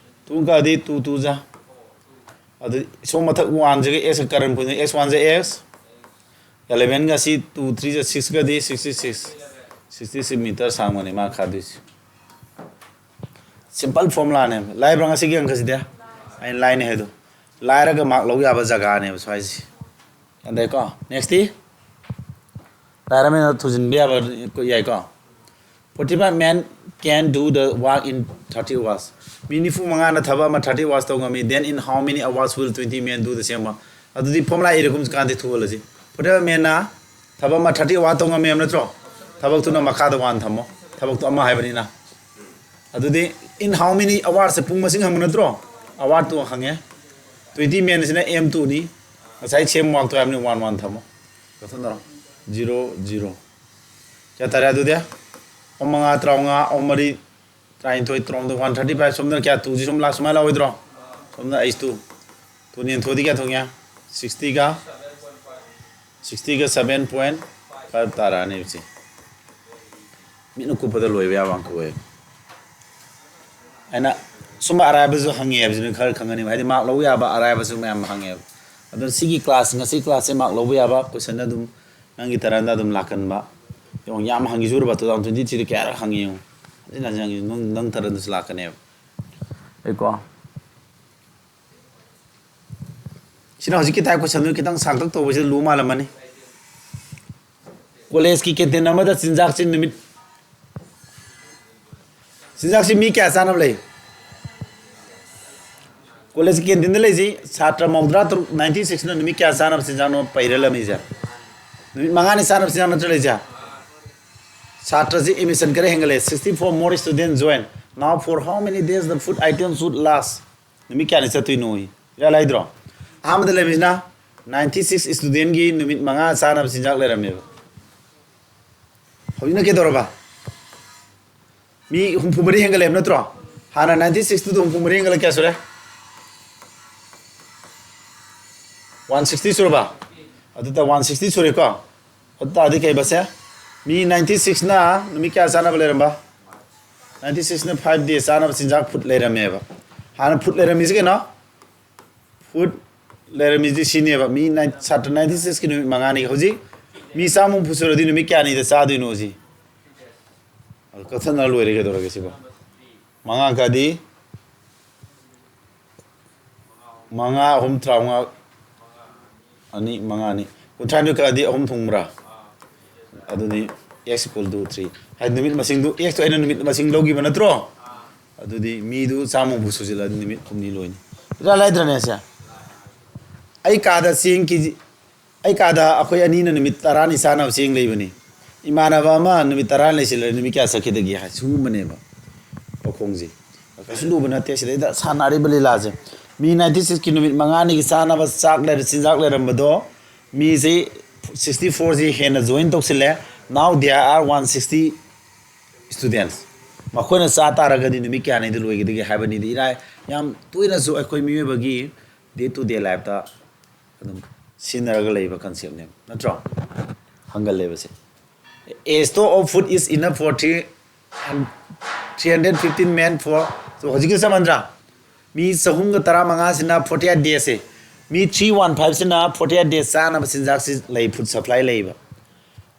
ꯇꯨ ꯀꯗꯤ ꯇꯨ ꯇꯨ ꯖꯥ, ꯑꯗꯨ ꯁꯣꯝ ꯃꯊꯛ ꯋꯥꯟꯁꯤꯒ ꯑꯦꯛꯁꯀ ꯀꯔꯟ ꯄꯨꯟꯅ, ꯑꯦꯛꯁ ꯋꯥꯟꯁꯦ ꯑꯦꯛꯁ, ꯑꯦꯂꯚꯦꯟꯒ ꯁꯤ ꯇꯨ ꯊ꯭ꯔꯤꯁꯦ ꯁꯤꯛꯁꯀꯗꯤ sixty six, sixty six metre ꯁꯥꯡꯕꯅꯤ ꯃꯥ ꯈꯥꯗꯣꯏꯁꯦ꯫ ꯁꯤꯝꯄꯜ ꯐꯣꯔꯃꯨꯂꯥꯅꯦꯕ꯫ ꯂꯥꯏꯕ꯭ꯔꯥ ꯉꯁꯤꯒꯤ ꯑꯪꯀꯁꯤꯗꯤ? ꯑꯩꯅ ꯂꯥꯏꯅꯤ ꯍꯥꯏꯗꯣ꯫ ꯂꯥꯏꯔꯒ ꯃꯥꯔꯛ ꯂꯧ ꯌꯥꯕ ꯖꯒꯥꯅꯦꯕ ꯁ꯭ꯋꯥꯏꯁꯦ꯫ ꯑꯗꯩꯀꯣ, ꯅꯦꯛꯁꯇꯤ? ꯂꯥꯏꯔꯃꯤꯅ ꯊꯨꯖꯤꯟꯕ ꯌꯥꯕ ꯌꯥꯏꯀꯣ꯫ Forty-five men can do the work in thirty hours. ꯃꯤ ꯅꯤꯐꯨ ꯃꯉꯥꯅ ꯊꯕꯛ ꯑꯃ thirty hours ꯇꯧ ꯉꯝꯃꯤ, then in how many hours will twenty men do the same work? ꯑꯗꯨꯗꯤ ꯐꯣꯔꯃꯨꯂꯥ ꯏꯔꯒꯨꯝ ꯀꯥꯟꯗꯤ ꯊꯨꯍꯜꯂꯁꯤ꯫ Forty-five menꯅ ꯊꯕꯛ ꯑꯃ thirty hours ꯇꯧ ꯉꯝꯃꯦ ꯍꯥꯏꯕ ꯅꯠꯇ꯭ꯔꯣ? ꯊꯕꯛꯇꯨꯅ ꯃꯈꯥꯗ ꯋꯥꯟ ꯊꯝꯃꯣ, ꯊꯕꯛꯇꯣ ꯑꯃ ꯍꯥꯏꯕꯅꯤꯅ꯫ ꯑꯗꯨꯗꯤ in how many hours ꯁꯦ ꯄꯨꯡ ꯃꯁꯤꯡ ꯍꯪꯕ ꯅꯠꯇ꯭ꯔꯣ? ꯑꯋꯥꯔ ꯇꯨ ꯍꯪꯉꯦ꯫ Twenty menꯁꯤꯅ ꯑꯦꯝ ꯇꯨꯅꯤ꯫ ꯉꯁꯥꯏ ꯁꯦꯝ ꯋꯥꯛꯇꯣ ꯍꯥꯏꯕꯅꯤ, ꯋꯥꯟ ꯋꯥꯟ ꯊꯝꯃꯣ꯫ ꯀꯛꯊꯠꯅꯔꯣ꯫ Zero zero. ꯀꯌꯥ ꯇꯥꯔꯦ ꯑꯗꯨꯗꯤ? ꯑꯍꯨꯝ ꯃꯉꯥ ꯇꯔꯥꯃꯉꯥ, ꯑꯍꯨꯝ ꯃꯔꯤ ꯇꯔꯥꯅꯤꯊꯣꯏ, ꯇꯔꯥꯍꯨꯝꯗꯣꯏ, ꯋꯥꯟ ꯊꯥꯔꯇꯤ ꯐꯥꯏꯚ꯫ ꯁꯣꯝꯗꯅ ꯀꯌꯥ? ꯇꯨꯁꯤ ꯁꯨꯝ ꯂꯥꯛ ꯁꯨꯃꯥꯏꯅ ꯂꯥꯛꯑꯣꯏꯗ꯭ꯔꯣ? ꯁꯣꯝꯗ ꯑꯩꯁ ꯇꯨ꯫ ꯇꯨ ꯅꯦꯟꯊꯣꯛꯑꯗꯤ ꯀꯌꯥ ꯊꯣꯛꯉꯦ? ꯁꯤꯛꯁꯇꯤꯒ, ꯁꯤꯛꯁꯇꯤꯒ seven point five ꯇꯥꯔꯛꯑꯅꯦꯕ ꯁꯤ꯫ ꯃꯤꯠꯅ ꯀꯨꯞꯄꯗ ꯂꯣꯏꯕ ꯌꯥꯕ ꯑꯪꯀ ꯑꯣꯏꯌꯦꯕ꯫ ꯑꯩꯅ ꯁꯨꯝꯕ ꯑꯔꯥꯏꯕꯁꯨ ꯍꯪꯉꯦ ꯍꯥꯏꯕꯁꯤ ꯅꯣꯏ ꯈꯔ ꯈꯪꯒꯅꯦꯕ꯫ ꯍꯥꯏꯗꯤ ꯃꯥꯔꯛ ꯂꯧꯕ ꯌꯥꯕ ꯑꯔꯥꯏꯕꯁꯨ ꯃꯌꯥꯝ ꯍꯪꯉꯦꯕ꯫ ꯑꯗꯨꯅ ꯁꯤꯒꯤ ꯀ꯭ꯂꯥꯁ, ꯉꯁꯤ ꯀ꯭ꯂꯥꯁꯁꯦ ꯃꯥꯔꯛ ꯂꯧꯕ ꯌꯥꯕ ꯀꯣꯏꯁꯟ ꯑꯗꯨꯝ ꯅꯪꯒꯤ ꯇꯔꯟꯗ ꯑꯗꯨꯝ ꯂꯥꯛꯀꯟꯕ꯫ ꯌꯦꯡꯉꯣ, ꯌꯥꯝ ꯍꯪꯈꯤꯁꯨ ꯎꯔꯕ, two thousand twenty threeꯗ ꯀꯌꯥꯔꯛ ꯍꯪꯉꯤ ꯌꯦꯡꯉꯣ꯫ ꯍꯟꯖꯤꯟ ꯍꯟꯖꯤꯟ ꯍꯪꯉꯤ, ꯅꯪ, ꯅꯪ ꯇꯔꯟꯗꯁꯨ ꯂꯥꯛꯀꯅꯦꯕ꯫ ꯑꯩꯀꯣ꯫ ꯁꯤꯅ ꯍꯧꯖꯤꯛꯀꯤ ꯇꯥꯏꯞ ꯀꯣꯏꯁꯟꯗꯨ ꯈꯤꯇꯪ ꯁꯥꯡꯇꯛ ꯇꯧꯕꯁꯤꯗ ꯂꯨ ꯃꯥꯜꯂꯝꯃꯅꯤ꯫ ꯀꯣꯂꯦꯖꯀꯤ ꯀꯦꯟꯇꯤꯟ ꯑꯃꯗ ꯆꯤꯟꯖꯥꯛꯁꯤ ꯅꯨꯃꯤꯠ, ꯆꯤꯟꯖꯥꯛꯁꯤ ꯃꯤ ꯀꯌꯥ ꯆꯥꯅꯕ ꯂꯩ? ꯀꯣꯂꯦꯖꯀꯤ ꯀꯦꯟꯇꯤꯟꯗ ꯂꯩꯁꯤ ꯁꯥꯇ꯭ꯔ ꯃꯧꯗ꯭ꯔꯥ ꯇꯔꯨꯛ, ninety sixꯅ ꯅꯨꯃꯤꯠ ꯀꯌꯥ ꯆꯥꯅꯕ ꯆꯤꯟꯖꯥꯛꯅꯣ ꯄꯩꯔ ꯂꯝꯃꯤꯁꯦ? ꯅꯨꯃꯤꯠ ꯃꯉꯥꯅꯤ ꯆꯥꯅꯕ ꯆꯤꯟꯖꯥꯛ ꯅꯠꯇ꯭ꯔ ꯂꯩꯁꯦ? ꯁꯥꯇ꯭ꯔꯁꯤ admission ꯈꯔ ꯍꯦꯟꯒꯠꯂꯦ, sixty four more students join. Now for how many days the food items would last? ꯅꯨꯃꯤꯠ ꯀꯌꯥꯅꯤ ꯆꯠꯇꯣꯏꯅꯣ? ꯏꯔꯥꯏ ꯂꯥꯏꯗ꯭ꯔꯣ? ꯑꯍꯥꯟꯕꯗ ꯂꯩꯔꯝꯃꯤꯁꯤꯅ ninety six studentꯀꯤ ꯅꯨꯃꯤꯠ ꯃꯉꯥ ꯆꯥꯅꯕ ꯆꯤꯟꯖꯥꯛ ꯂꯩꯔꯝꯃꯦꯕ꯫ ꯍꯧꯖꯤꯛꯅ ꯀꯩꯗꯧꯔꯕ? ꯃꯤ ꯍꯨꯝꯐꯨ ꯃꯔꯤ ꯍꯦꯟꯒꯠꯂꯦꯕ ꯅꯠꯇ꯭ꯔꯣ? ꯍꯥꯟꯅ ninety sixꯇꯨꯗ ꯍꯨꯝꯐꯨ ꯃꯔꯤ ꯍꯦꯟꯒꯠꯂ ꯀꯌꯥ ꯁꯨꯔꯦ? One sixty ꯁꯨꯔꯕ? ꯑꯗꯨꯗ one sixty ꯁꯨꯔꯦꯀꯣ? ꯑꯗꯨ ꯇꯥꯔꯗꯤ ꯀꯩꯕꯁꯦ? ꯃꯤ ninety sixꯅ ꯅꯨꯃꯤꯠ ꯀꯌꯥ ꯆꯥꯅꯕ ꯂꯩꯔꯝꯕ? ꯅꯥꯏꯟꯇꯤ ꯁꯤꯛꯁꯅ ꯐꯥꯏꯚ ꯗꯦ ꯆꯥꯅꯕ ꯆꯤꯟꯖꯥꯛ ꯐꯨꯗ ꯂꯩꯔꯝꯃꯦꯕ꯫ ꯍꯥꯟꯅ ꯐꯨꯗ ꯂꯩꯔꯝꯃꯤꯁꯦ ꯀꯩꯅꯣ? ꯐꯨꯗ ꯂꯩꯔꯝꯃꯤꯁꯦ ꯁꯤꯅꯦꯕ꯫ ꯃꯤ ꯅꯥꯏꯟ ꯁꯥꯇ꯭ꯔ ꯅꯥꯏꯟꯇꯤ ꯁꯤꯛꯁꯀꯤ ꯅꯨꯃꯤꯠ ꯃꯉꯥꯅꯤ꯫ ꯍꯧꯖꯤꯛ ꯃꯤ ꯆꯥꯝꯃ ꯍꯨꯝꯐꯨ ꯁꯨꯔꯗꯤ ꯅꯨꯃꯤꯠ ꯀꯌꯥꯅꯤꯗ ꯆꯥꯗꯣꯏꯅꯣ ꯁꯤ? ꯑꯗꯨ ꯀꯛꯊꯠꯅꯔ ꯂꯣꯏꯔꯦ, ꯀꯩꯗꯧꯔꯒꯦ ꯁꯤꯕꯣ? ꯃꯉꯥ ꯀꯗꯤ ꯃꯉꯥ ꯑꯍꯨꯝ ꯇꯔꯥꯃꯉꯥ, ꯑꯅꯤ ꯃꯉꯥ ꯑꯅꯤ ꯀꯨꯟꯊ꯭ꯔꯥꯅꯤꯊꯣꯏ ꯀꯛꯑꯗꯤ ꯑꯍꯨꯝ ꯊꯨꯡꯕ꯭ꯔꯥ? ꯑꯗꯨꯗꯤ x equal to three꯫ ꯍꯥꯏꯗꯤ ꯅꯨꯃꯤꯠ ꯃꯁꯤꯡꯗꯨ, x ꯇꯣ ꯑꯩꯅ ꯅꯨꯃꯤꯠ ꯃꯁꯤꯡ ꯂꯧꯈꯤꯕ ꯅꯠꯇ꯭ꯔꯣ? ꯑꯗꯨꯗꯤ ꯃꯤꯗꯨ ꯆꯥꯝꯃ ꯍꯨꯝꯐꯨ ꯁꯨꯖꯤꯜꯂꯛꯑꯗꯤ ꯅꯨꯃꯤꯠ ꯍꯨꯝꯅꯤ ꯂꯣꯏꯅꯤ꯫ ꯏꯔꯥꯏ ꯂꯥꯏꯗ꯭ꯔꯅꯦ ꯁꯦ? ꯑꯩ ꯀꯥꯗ ꯆꯦꯡ ꯀꯦ ꯖꯤ, ꯑꯩ ꯀꯥꯗ ꯑꯩꯈꯣꯏ ꯑꯅꯤꯅ ꯅꯨꯃꯤꯠ ꯇꯔꯥꯅꯤ ꯆꯥꯅꯕ ꯆꯦꯡ ꯂꯩꯕꯅꯤ꯫ ꯏꯃꯥꯟꯅꯕ ꯑꯃ ꯅꯨꯃꯤꯠ ꯇꯔꯥ ꯂꯩꯁꯤꯜꯂꯒ ꯅꯨꯃꯤꯠ ꯀꯌꯥ ꯆꯠꯈꯤꯗꯒꯦ ꯍꯥꯏ, ꯁꯤꯒꯨꯝꯕꯅꯦꯕ ꯄꯥꯎꯈꯣꯡꯁꯦ꯫ ꯀꯩꯁꯨ ꯂꯨꯕ ꯅꯠꯇꯦ꯫ ꯁꯤꯗꯩꯗ ꯁꯥꯟꯅꯔꯤꯕ ꯂꯤꯂꯥꯁꯦ꯫ ꯃꯤ ꯅꯥꯏꯟꯇꯤ ꯁꯤꯛꯁꯀꯤ ꯅꯨꯃꯤꯠ ꯃꯉꯥꯅꯤꯒꯤ ꯆꯥꯅꯕ ꯆꯥꯛ ꯂꯩꯔ-, ꯆꯤꯟꯖꯥꯛ ꯂꯩꯔꯝꯕꯗꯣ ꯃꯤꯁꯦ ꯁꯤꯛꯁꯇꯤ ꯐꯣꯔꯁꯤ ꯍꯦꯟꯅ join ꯇꯧꯁꯤꯜꯂꯦ꯫ Now there are one sixty students꯫ ꯃꯈꯣꯏꯅ ꯆꯥ ꯇꯥꯔꯒꯗꯤ ꯅꯨꯃꯤꯠ ꯀꯌꯥꯅꯤꯗ ꯂꯣꯏꯒꯗꯒꯦ ꯍꯥꯏꯕꯅꯤꯗꯤ ꯏꯔꯥꯏ꯫ ꯌꯥꯝ ꯇꯣꯏꯅꯁꯨ ꯑꯩꯈꯣꯏ ꯃꯤꯑꯣꯏꯕꯒꯤ day to day lifeꯇ ꯑꯗꯨꯝ ꯁꯤꯖꯤꯟꯅꯔꯒ ꯂꯩꯕ conceptꯅꯦꯕ, ꯅꯠꯇ꯭ꯔꯣ? ꯍꯪꯒꯜꯂꯦꯕꯁꯦ꯫ A store of food is enough for three, three hundred fifteen men for, so ꯍꯧꯖꯤꯛꯀꯤ ꯆꯞ ꯃꯥꯟꯅꯗ꯭ꯔꯥ? ꯃꯤ ꯆꯍꯨꯝꯒ ꯇꯔꯥꯃꯉꯥꯁꯤꯅ forty eight daysꯁꯦ, ꯃꯤ three one fiveꯁꯤꯅ forty eight days ꯆꯥꯅꯕ ꯆꯤꯟꯖꯥꯛꯁꯤ ꯂꯩ, food supply ꯂꯩꯕ꯫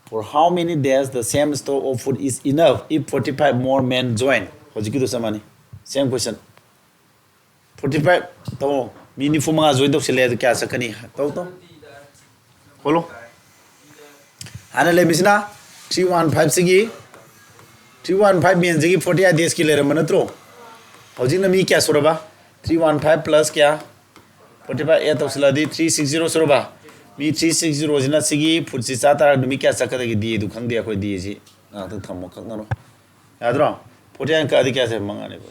For how many days the same store of food is enough if forty five more men join? ꯍꯧꯖꯤꯛꯀꯤꯗꯣ ꯆꯞ ꯃꯥꯟꯅꯩ, same question꯫ Forty five ꯇꯧ꯫ ꯃꯤ ꯅꯤꯐꯨ ꯃꯉꯥ ꯖꯣꯏꯟ ꯇꯧꯁꯤꯜꯂꯦ, ꯑꯗꯨ ꯀꯌꯥ ꯆꯠꯀꯅꯤ? ꯇꯧ, ꯇꯧ꯫ ꯍꯣꯜꯂꯣ꯫ ꯍꯥꯟꯅ ꯂꯩꯔꯝꯃꯤꯁꯤꯅ three one five ꯁꯤꯒꯤ, three one five menꯁꯤꯒꯤ forty eight daysꯀꯤ ꯂꯩꯔꯝꯕ ꯅꯠꯇ꯭ꯔꯣ? ꯍꯧꯖꯤꯛꯅ ꯃꯤ ꯀꯌꯥ ꯁꯨꯔꯕ? Three one five plus ꯀꯌꯥ? Forty five add ꯇꯧꯁꯤꯜꯂꯗꯤ three six zero ꯁꯨꯔꯕ? ꯃꯤ three six zeroꯁꯤꯅ ꯁꯤꯒꯤ foodꯁꯤ ꯆꯥ ꯇꯥꯔꯒ ꯅꯨꯃꯤꯠ ꯀꯌꯥ ꯆꯠꯀꯗꯒꯦ? Dayꯗꯨ ꯈꯪꯗꯦ ꯑꯩꯈꯣꯏ꯫ Dayꯁꯤ ꯉꯥꯛꯇꯪ ꯊꯝꯃꯣ, ꯀꯛꯅꯔꯣ꯫ ꯌꯥꯗ꯭ꯔꯣ? Forty eight ꯀꯛꯑꯗꯤ ꯀꯌꯥ ꯆꯠ? ꯃꯉꯥꯅꯦꯕ꯫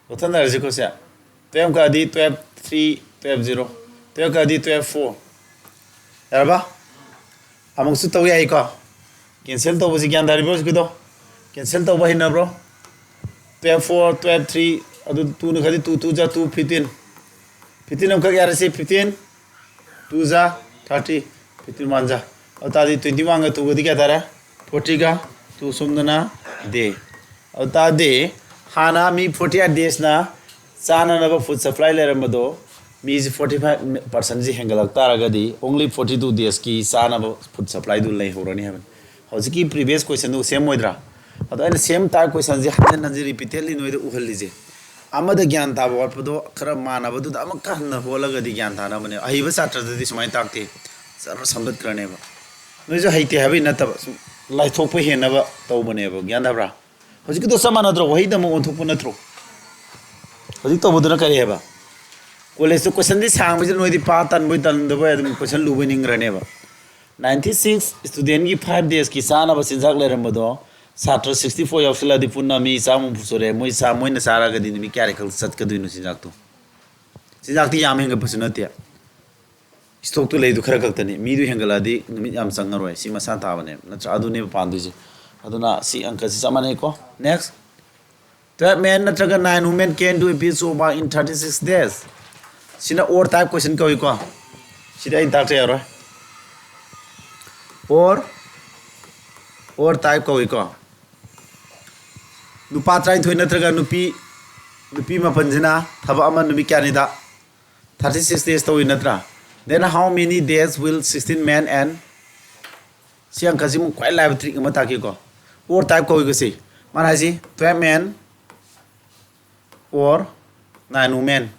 ꯀꯛꯊꯠꯅꯔꯁꯤꯀꯣ ꯁꯦ꯫ Twelve ꯀꯛꯑꯗꯤ twelve three, twelve zero꯫ Twelve ꯀꯛꯑꯗꯤ twelve four꯫ ꯌꯥꯔꯕ? ꯑꯃꯨꯛꯁꯨ ꯇꯧ ꯌꯥꯏꯀꯣ꯫ Cancel ꯇꯧꯕꯁꯤ ꯒ꯭ꯌꯥꯟ ꯇꯥꯔꯤꯕ꯭ꯔꯣ ꯍꯧꯖꯤꯛꯀꯤꯗꯣ? Cancel ꯇꯧꯕ ꯍꯩꯅꯕ꯭ꯔꯣ? Twelve four, twelve three, ꯑꯗꯨ twoꯅ ꯈꯔꯗꯤ two, two ꯖꯥ two, fifteen꯫ Fifteen ꯑꯃꯈꯛ ꯌꯥꯔꯦꯁꯤ, fifteen, two ꯖꯥ thirty, fifteen one ꯖꯥ꯫ ꯑꯗꯨ ꯇꯥꯔꯗꯤ twenty oneꯒ twoꯒꯗꯤ ꯀꯌꯥ ꯇꯥꯔꯦ? Fortyꯒ ꯁꯣꯝꯗꯅ ꯗꯦ꯫ ꯑꯗꯨ ꯇꯥꯔꯗꯤ ꯍꯥꯟꯅ ꯃꯤ forty eight daysꯅ ꯆꯥꯅꯅꯕ food supply ꯂꯩꯔꯝꯕꯗꯣ, ꯃꯤꯁꯤ forty five percentꯁꯤ ꯍꯦꯟꯒꯠꯂꯛ ꯇꯥꯔꯒꯗꯤ only forty two daysꯀꯤ ꯆꯥꯅꯕ food supplyꯗꯨ ꯂꯩꯍꯧꯔꯅꯤ ꯍꯥꯏꯕꯅꯤ꯫ ꯍꯧꯖꯤꯛꯀꯤ previous questionꯗꯨ same ꯑꯣꯏꯗ꯭ꯔꯥ? ꯑꯗꯣ ꯑꯩꯅ same type questionꯁꯦ ꯍꯟꯖꯤꯟ ꯍꯟꯖꯤꯟ repeatedly ꯅꯣꯏꯗ ꯎꯍꯜꯂꯤꯁꯦ, ꯑꯃꯗ ꯒ꯭ꯌꯥꯟ ꯇꯥꯕ ꯋꯥꯠꯄꯗꯣ ꯈꯔ ꯃꯥꯟꯅꯕꯗꯨꯗ ꯑꯃꯨꯛꯀ ꯍꯟꯅ ꯍꯣꯜꯂꯒꯗꯤ ꯒ꯭ꯌꯥꯟ ꯇꯥꯅꯕꯅꯦꯕ꯫ ꯑꯍꯩꯕ ꯁꯥꯇ꯭ꯔꯗꯗꯤ ꯁꯨꯃꯥꯏꯅ ꯇꯥꯛꯇꯦ, ꯖꯔ ꯁꯝꯗꯠꯈ꯭ꯔꯅꯦꯕ꯫ ꯅꯣꯏꯁꯨ ꯍꯩꯇꯦ ꯍꯥꯏꯕꯒꯤ ꯅꯠꯇꯕ, ꯁꯨꯝ ꯂꯥꯏꯊꯣꯛꯄ ꯍꯦꯟꯅꯕ ꯇꯧꯕꯅꯦꯕ, ꯒ꯭ꯌꯥꯟ ꯇꯥꯕ꯭ꯔꯥ? ꯍꯧꯖꯤꯛꯀꯤꯗꯣ ꯆꯞ ꯃꯥꯟꯅꯗ꯭ꯔꯣ? ꯋꯥꯍꯩꯗ ꯑꯃꯨꯛ ꯑꯣꯟꯊꯣꯛꯄ ꯅꯠꯇ꯭ꯔꯣ? ꯍꯧꯖꯤꯛ ꯇꯧꯕꯗꯨꯅ ꯀꯔꯤ ꯍꯥꯏꯕ? ꯀꯣꯂꯦꯖꯇ questionꯗꯤ ꯁꯥꯡꯕꯁꯤꯗ ꯅꯣꯏꯗꯤ ꯄꯥ ꯇꯟꯕꯣꯏ ꯇꯟꯗꯕꯣꯏ ꯑꯗꯨꯝ question ꯂꯨꯕꯣꯏ ꯅꯤꯡꯈ꯭ꯔꯅꯦꯕ꯫ Ninety six studentꯀꯤ five daysꯀꯤ ꯆꯥꯅꯕ ꯆꯤꯟꯖꯥꯛ ꯂꯩꯔꯝꯕꯗꯣ ꯁꯥꯇ꯭ꯔ sixty four ꯌꯥꯎꯁꯤꯜꯂꯗꯤ ꯄꯨꯟꯅ ꯃꯤ ꯆꯥꯝꯃ ꯍꯨꯝꯐꯨ ꯁꯨꯔꯦ꯫ ꯃꯣꯏ ꯆꯥ-, ꯃꯣꯏꯅ ꯆꯥꯔꯒꯗꯤ ꯅꯨꯃꯤꯠ ꯀꯌꯥꯔꯦ ꯈꯛ ꯆꯠꯀꯗꯣꯏꯅꯣ ꯆꯤꯟꯖꯥꯛꯇꯣ? ꯆꯤꯟꯖꯥꯛꯇꯤ ꯌꯥꯝ ꯍꯦꯟꯒꯠꯄꯁꯨ ꯅꯠꯇꯦ꯫ Stockꯇꯨ ꯂꯩꯗꯨ ꯈꯔ ꯈꯛꯇꯅꯤ꯫ ꯃꯤꯗꯨ ꯍꯦꯟꯒꯠꯂꯛꯑꯗꯤ ꯅꯨꯃꯤꯠ ꯌꯥꯝ ꯆꯪꯉꯔꯣꯏ꯫ ꯁꯤ ꯃꯁꯥ ꯇꯥꯕꯅꯦꯕ, ꯅꯠꯇ꯭ꯔꯥ? ꯑꯗꯨꯅꯦꯕ ꯄꯥꯝꯗꯣꯏꯁꯦ꯫ ꯑꯗꯨꯅ ꯁꯤ ꯑꯪꯀꯁꯤ ꯆꯞ ꯃꯥꯟꯅꯩꯀꯣ꯫ Next, twelve men ꯅꯠꯇ꯭ꯔꯒ nine women can do a piece of work in thirty six days꯫ ꯁꯤꯅ or type question ꯀꯧꯏꯀꯣ꯫ ꯁꯤꯗꯤ ꯑꯩꯅ ꯇꯥꯛꯇ ꯌꯥꯔꯣꯏ꯫ Or, or type ꯀꯧꯏꯀꯣ꯫ ꯅꯨꯄꯥ ꯇꯔꯥꯅꯤꯊꯣꯏ ꯅꯠꯇ꯭ꯔꯒ ꯅꯨꯄꯤ, ꯅꯨꯄꯤ ꯃꯥꯄꯟꯁꯤꯅ ꯊꯕꯛ ꯑꯃ ꯅꯨꯃꯤꯠ ꯀꯌꯥꯅꯤꯗ? Thirty six days ꯇꯧꯏ ꯅꯠꯇ꯭ꯔꯥ? Then how many days will sixteen men and, ꯁꯤ ꯑꯪꯀꯁꯤꯃꯨꯛ ꯈ꯭ꯋꯥꯏ ꯂꯥꯏꯕ trick ꯑꯃ ꯇꯥꯛꯀꯦꯀꯣ꯫ Or type ꯀꯧꯏꯀꯣ ꯁꯤ꯫ ꯃꯥꯅ ꯍꯥꯏꯁꯤ twelve men or nine women꯫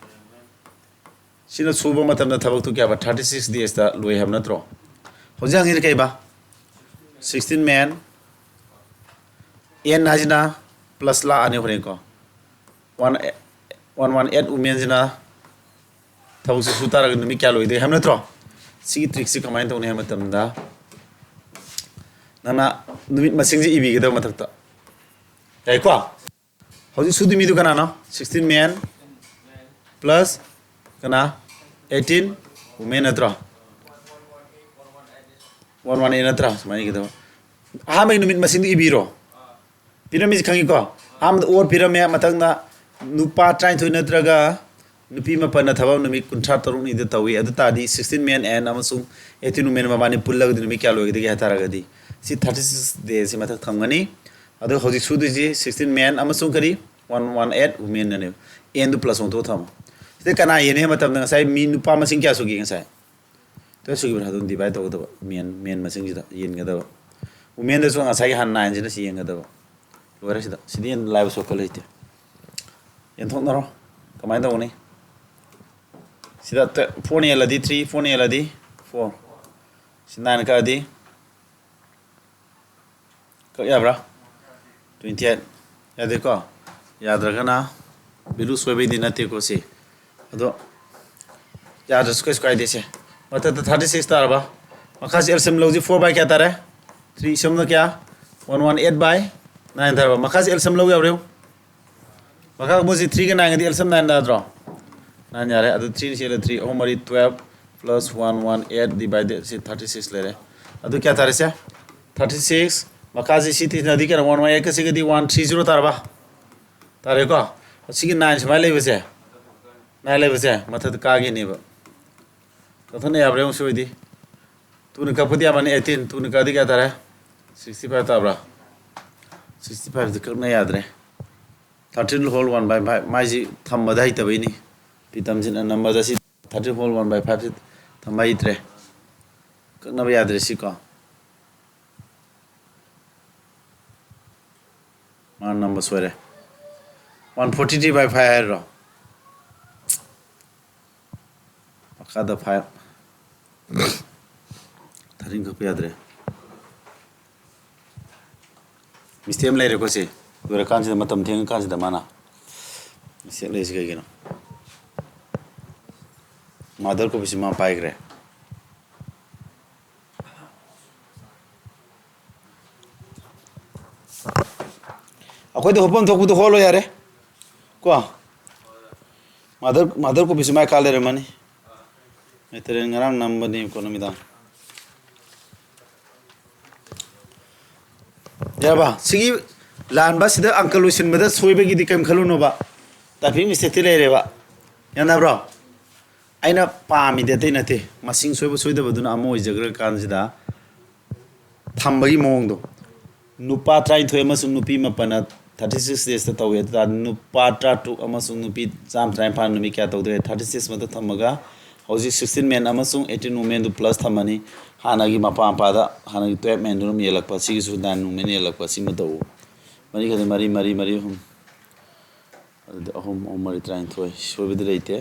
ꯁꯤꯅ ꯁꯨꯕ ꯃꯇꯝꯗ ꯊꯕꯛꯇꯨ ꯀꯌꯥꯕ? Thirty six daysꯇ ꯂꯣꯏ ꯍꯥꯏꯕ ꯅꯠꯇ꯭ꯔꯣ? ꯍꯧꯖꯤꯛ ꯍꯪꯉꯤꯅ ꯀꯩꯕ? Sixteen men, n ꯍꯥꯏꯁꯤꯅ plus ꯂꯥꯛꯑꯅꯤ ꯍꯣꯔꯦꯟꯀꯣ꯫ One, one one eight womenꯁꯤꯅ ꯊꯕꯛꯁꯦ ꯁꯨ ꯇꯥꯔꯒ ꯅꯨꯃꯤꯠ ꯀꯌꯥ ꯂꯣꯏꯗꯣꯏ ꯍꯥꯏꯕ ꯅꯠꯇ꯭ꯔꯣ? ꯁꯤꯒꯤ trickꯁꯤ ꯀꯃꯥꯏꯅ ꯇꯧꯅꯤ ꯍꯥꯏꯕ ꯃꯇꯝꯗ, ꯅꯪꯅ ꯅꯨꯃꯤꯠ ꯃꯁꯤꯡꯁꯦ ꯏꯕꯤꯒꯗꯕ ꯃꯊꯛꯇ꯫ ꯌꯥꯏꯀꯣ? ꯍꯧꯖꯤꯛ ꯁꯨꯗꯣꯏ ꯃꯤꯗꯨ ꯀꯅꯥꯅꯣ? Sixteen men plus ꯀꯅꯥ? Eighteen women ꯅꯠꯇ꯭ꯔꯣ? One one eight ꯅꯠꯇ꯭ꯔꯥ? ꯁꯨꯃꯥꯏꯅ ꯏꯒꯗꯕ꯫ ꯑꯍꯥꯟꯕꯒꯤ ꯅꯨꯃꯤꯠ ꯃꯁꯤꯡꯗꯨ ꯏꯕꯤꯔꯣ꯫ ꯄꯤꯔꯝꯃꯤꯁꯤ ꯈꯪꯉꯤꯀꯣ? ꯑꯍꯥꯟꯕꯗ or ꯄꯤꯔꯝꯃꯦ, ꯃꯊꯪꯗ ꯅꯨꯄꯥ ꯇꯔꯥꯅꯤꯊꯣꯏ ꯅꯠꯇ꯭ꯔꯒ ꯅꯨꯄꯤ ꯃꯥꯄꯟꯅ ꯊꯕꯛ ꯅꯨꯃꯤꯠ ꯀꯨꯟꯊ꯭ꯔꯥ ꯇꯔꯨꯛꯅꯤꯗ ꯇꯧꯏ꯫ ꯑꯗꯨ ꯇꯥꯔꯗꯤ sixteen men and ꯑꯃꯁꯨꯡ eighteen women ꯃꯕꯥꯅꯤ ꯄꯨꯜꯂꯒꯗꯤ ꯅꯨꯃꯤꯠ ꯀꯌꯥ ꯂꯣꯏꯒꯗꯒꯦ ꯍꯥꯏ ꯇꯥꯔꯒꯗꯤ, ꯁꯤ thirty six ꯗꯦꯁꯤ ꯃꯊꯛ ꯊꯝꯒꯅꯤ꯫ ꯑꯗꯣ ꯍꯧꯖꯤꯛ ꯁꯨꯗꯣꯏꯁꯤ sixteen men ꯑꯃꯁꯨꯡ ꯀꯔꯤ, one one eight women ꯑꯅꯦꯕ꯫ N ꯗꯨ plus ꯑꯣꯟꯊꯣꯛꯑ ꯊꯝꯃꯣ꯫ ꯁꯤꯗ ꯀꯅꯥ ꯌꯦꯟꯅꯤ ꯍꯥꯏꯕ ꯃꯇꯝꯗ ꯉꯁꯥꯏ ꯃꯤ ꯅꯨꯄꯥ ꯃꯁꯤꯡ ꯀꯌꯥ ꯁꯨꯒꯦ ꯉꯁꯥꯏ? Twelve ꯁꯨꯈꯤꯕ꯭ꯔꯥ? ꯑꯗꯨꯝ divide ꯇꯧꯒꯗꯕ꯫ Men, men ꯃꯁꯤꯡꯁꯤꯗ ꯌꯦꯟꯒꯗꯕ꯫ Women ꯗꯁꯨ ꯉꯁꯥꯏꯒꯤ ꯍꯥꯟꯅ nine ꯁꯤꯅ ꯁꯤ ꯌꯦꯟꯒꯗꯕ꯫ ꯂꯣꯏꯔꯦ ꯁꯤꯗ꯫ ꯁꯤꯗꯤ ꯍꯦꯟꯅ ꯂꯥꯏꯕ ꯁꯣꯛꯀ ꯂꯩꯇꯦ꯫ ꯌꯦꯟꯊꯣꯛꯅꯔꯣ꯫ ꯀꯃꯥꯏꯅ ꯇꯧꯒꯅꯤ? ꯁꯤꯗ ꯇ-, four ꯅ ꯌꯦꯜꯂꯗꯤ three, four ꯅ ꯌꯦꯜꯂꯗꯤ four꯫ ꯁꯤ nine ꯀꯛꯑꯗꯤ ꯀꯛ ꯌꯥꯕ꯭ꯔꯥ? Twenty eight꯫ ꯌꯥꯗꯦꯀꯣ? ꯌꯥꯗ꯭ꯔꯒꯅ value ꯁꯣꯏꯕꯩꯗꯤ ꯅꯠꯇꯦꯀꯣ ꯁꯤ꯫ ꯑꯗꯣ ꯌꯥꯗ꯭ꯔꯁꯨ ꯀꯩꯁꯨ ꯀꯥꯏꯗꯦ ꯁꯦ꯫ ꯃꯊꯛꯇ thirty six ꯇꯥꯔꯕ? ꯃꯈꯥꯁꯤ L C M ꯂꯧꯁꯤ꯫ Four by ꯀꯌꯥ ꯇꯥꯔꯦ? Three꯫ ꯁꯣꯝꯗ ꯀꯌꯥ? One one eight by nine ꯇꯥꯔꯕ? ꯃꯈꯥꯁꯤ L C M ꯂꯧ ꯌꯥꯕ꯭ꯔꯥ ꯌꯦꯡꯉꯨ꯫ ꯃꯈꯥ ꯀꯥꯡꯕꯨꯁꯤ three ꯒ nine ꯒꯗꯤ L C M nine ꯅꯠꯇ꯭ꯔꯣ? Nine ꯌꯥꯔꯦ꯫ ꯑꯗꯨ three ꯁꯤ ꯂꯩ, three ꯑꯍꯨꯝ ꯃꯔꯤ twelve plus one one eight divided ꯁꯤ thirty six ꯂꯩꯔꯦ꯫ ꯑꯗꯨ ꯀꯌꯥ ꯇꯥꯔꯦ ꯁꯦ? Thirty six꯫ ꯃꯈꯥꯁꯤ ꯁꯤ ꯇꯤꯟꯅꯗꯤ ꯀꯩꯅꯣ, one one eight ꯀ ꯁꯤꯒꯗꯤ one three zero ꯇꯥꯔꯕ? ꯇꯥꯔꯦꯀꯣ? ꯑꯁꯤꯒꯤ nine ꯁꯨꯃꯥꯏꯅ ꯂꯩꯕꯁꯦ, nine ꯂꯩꯕꯁꯦ ꯃꯊꯛꯇ ꯀꯥꯈꯤꯅꯦꯕ꯫ ꯀꯛꯊꯠꯅ ꯌꯥꯕ꯭ꯔꯥ ꯌꯦꯡꯉꯨ ꯁꯤ ꯑꯣꯏꯗꯤ꯫ Two ꯅ ꯀꯛꯄꯗꯤ ꯌꯥꯝꯃꯅꯤ, eighteen꯫ Two ꯅ ꯀꯛꯑꯗꯤ ꯀꯌꯥ ꯇꯥꯔꯦ? Sixty five ꯇꯥꯕ꯭ꯔꯥ? Sixty five ꯗꯤ ꯀꯛꯅ ꯌꯥꯗ꯭ꯔꯦ꯫ Thirteen whole one by five꯫ ꯃꯥꯏꯁꯤ ꯊꯝꯕꯗ ꯍꯩꯇꯕꯩꯅꯤ꯫ ꯄꯤꯇꯝꯁꯤꯅ ꯅꯝꯕꯔꯗ ꯁꯤ thirteen whole one by five ꯁꯤ ꯊꯝꯕ ꯍꯩꯇ꯭ꯔꯦ꯫ ꯀꯛꯅꯕ ꯌꯥꯗ꯭ꯔꯦ ꯁꯤꯀꯣ꯫ ꯃꯥ ꯅꯝꯕ ꯁꯣꯏꯔꯦ꯫ One forty three by five ꯍꯥꯏꯔꯣ? ꯃꯈꯥꯗ five꯫ Thirteen ꯀꯛꯄ ꯌꯥꯗ꯭ꯔꯦ꯫ Mistake ꯑꯃ ꯂꯩꯔꯦꯀꯣ ꯁꯤ꯫ ꯂꯣꯏꯔꯀꯥꯟꯁꯤꯗ, ꯃꯇꯝ ꯊꯦꯡꯉꯀꯥꯟꯁꯤꯗ ꯃꯥꯅ mistake ꯂꯩꯔꯤꯁꯤ ꯀꯩꯒꯤꯅꯣ? Mother copy ꯁꯤ ꯃꯥ ꯄꯥꯏꯈ꯭ꯔꯦ꯫ ꯑꯩꯈꯣꯏꯗ ꯍꯣꯠꯐꯝ ꯊꯣꯛꯄꯗꯣ ꯍꯣꯠꯂꯣ ꯌꯥꯔꯦ꯫ ꯀꯣ? Mother, mother copy ꯁꯤ ꯃꯥꯏ ꯀꯥ ꯂꯩꯔꯝꯃꯅꯤ꯫ ꯃꯦꯇꯔꯦꯜ ꯉꯔꯥꯡ ꯅꯝꯕꯅꯦꯕꯀꯣ ꯅꯨꯃꯤꯗꯥꯡ꯫ ꯌꯥꯔꯕ? ꯁꯤꯒꯤ ꯂꯥꯟꯕ ꯁꯤꯗ ꯑꯪꯀ ꯂꯣꯏꯁꯤꯟꯕꯗ ꯁꯣꯏꯕꯒꯤꯗꯤ ꯀꯩꯝ ꯈꯜꯂꯨꯅꯣꯕ꯫ Typing mistake ꯇꯤ ꯂꯩꯔꯦꯕ꯫ ꯌꯥꯅꯕ꯭ꯔꯣ? ꯑꯩꯅ ꯄꯥꯝꯃꯤꯗꯤ ꯑꯇꯩ ꯅꯠꯇꯦ꯫ ꯃꯁꯤꯡ ꯁꯣꯏꯕ ꯁꯣꯏꯗꯕꯗꯨꯅ ꯑꯃ ꯑꯣꯏꯖꯈ꯭ꯔ ꯀꯥꯟꯁꯤꯗ, ꯊꯝꯕꯒꯤ ꯃꯑꯣꯡꯗꯣ, ꯅꯨꯄꯥ ꯇꯔꯥꯅꯤꯊꯣꯏ ꯑꯃꯁꯨꯡ ꯅꯨꯄꯤ ꯃꯥꯄꯟꯅ ꯊꯥꯔꯇꯤ ꯁꯤꯛꯁ ꯗꯦꯖꯇ ꯇꯧꯏ꯫ ꯑꯗꯨ ꯇꯥꯔꯗꯤ ꯅꯨꯄꯥ ꯇꯔꯥꯇꯔꯨꯛ ꯑꯃꯁꯨꯡ ꯅꯨꯄꯤ ꯆꯥꯝꯃ ꯇꯔꯥꯅꯤꯄꯥꯟ ꯅꯨꯃꯤꯠ ꯀꯌꯥ ꯇꯧꯗꯣꯏ? ꯊꯥꯔꯇꯤ ꯁꯤꯛꯁ ꯃꯛꯇ ꯊꯝꯃꯒ ꯍꯧꯖꯤꯛ ꯁꯤꯛꯁꯇꯤꯟ ꯃꯦꯟ ꯑꯃꯁꯨꯡ ꯑꯩꯠꯇꯤꯟ ꯋꯨꯃꯦꯟꯗꯨ ꯄ꯭ꯂꯁ ꯊꯝꯃꯅꯤ꯫ ꯍꯥꯟꯅꯒꯤ ꯃꯄꯥ ꯃꯄꯥꯗ ꯍꯥꯟꯅꯒꯤ ꯇꯨꯌꯦꯜꯞ ꯃꯦꯟꯗꯨꯅ ꯑꯗꯨꯝ ꯌꯦꯜꯂꯛꯄ, ꯁꯤꯒꯤꯁꯨ ꯅꯥꯏꯟ ꯋꯨꯃꯦꯟ ꯌꯦꯜꯂꯛꯄ, ꯁꯤꯃ ꯇꯧ꯫ ꯃꯔꯤ ꯈꯛꯇ, ꯃꯔꯤ, ꯃꯔꯤ, ꯃꯔꯤ, ꯑꯍꯨꯝ꯫ ꯑꯗꯨꯗꯤ ꯑꯍꯨꯝ, ꯑꯍꯨꯝ, ꯃꯔꯤ, ꯇꯔꯥꯅꯤꯊꯣꯏ꯫ ꯁꯣꯏꯕꯗꯤ ꯂꯩꯇꯦ꯫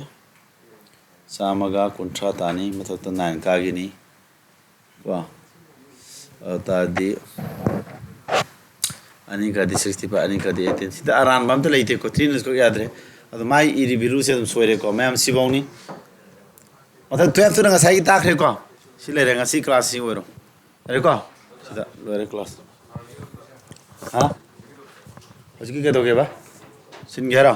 ꯆꯥꯝꯃꯒ ꯀꯨꯟꯊ꯭ꯔꯥ ꯇꯥꯅꯤ, ꯃꯊꯛꯇ ꯅꯥꯏꯟ ꯀꯥꯈꯤꯅꯤ꯫ ꯀꯣ? ꯑꯗꯨ ꯇꯥꯔꯗꯤ ꯑꯅꯤ ꯀꯥꯗꯤ ꯁꯤꯛꯁꯇꯤ ꯐꯥꯏꯚ, ꯑꯅꯤ ꯀꯥꯗꯤ ꯑꯩꯠꯇꯤꯟ꯫ ꯁꯤꯗ ꯑꯔꯥꯟꯕ ꯑꯝꯇ ꯂꯩꯇꯦꯀꯣ, ꯊ꯭ꯔꯤ ꯅꯁꯀꯣ ꯌꯥꯗ꯭ꯔꯦ꯫ ꯑꯗꯣ ꯃꯥꯏ ꯏꯔꯤꯕꯤꯔꯨꯁꯦ ꯑꯗꯨꯝ ꯁꯣꯏꯔꯦꯀꯣ, ꯃꯌꯥꯝ ꯁꯤꯐꯧꯅꯤ꯫ ꯃꯊꯪ ꯇꯨꯌꯦꯜꯞꯇꯨꯅ ꯉꯁꯥꯏꯒꯤ ꯇꯥꯈ꯭ꯔꯦꯀꯣ꯫ ꯁꯤ ꯂꯩꯔꯦ, ꯉꯁꯤ ꯀ꯭ꯂꯥꯁꯁꯤ ꯑꯣꯏꯔꯣ꯫ ꯌꯥꯔꯦꯀꯣ? ꯁꯤꯗ ꯂꯣꯏꯔꯦ ꯀ꯭ꯂꯥꯁ꯫ ꯍꯥ? ꯍꯧꯖꯤꯛꯀꯤ ꯀꯩꯗꯧꯒꯦꯕ? ꯁꯤꯟꯒꯦ ꯍꯥꯏꯔꯣ?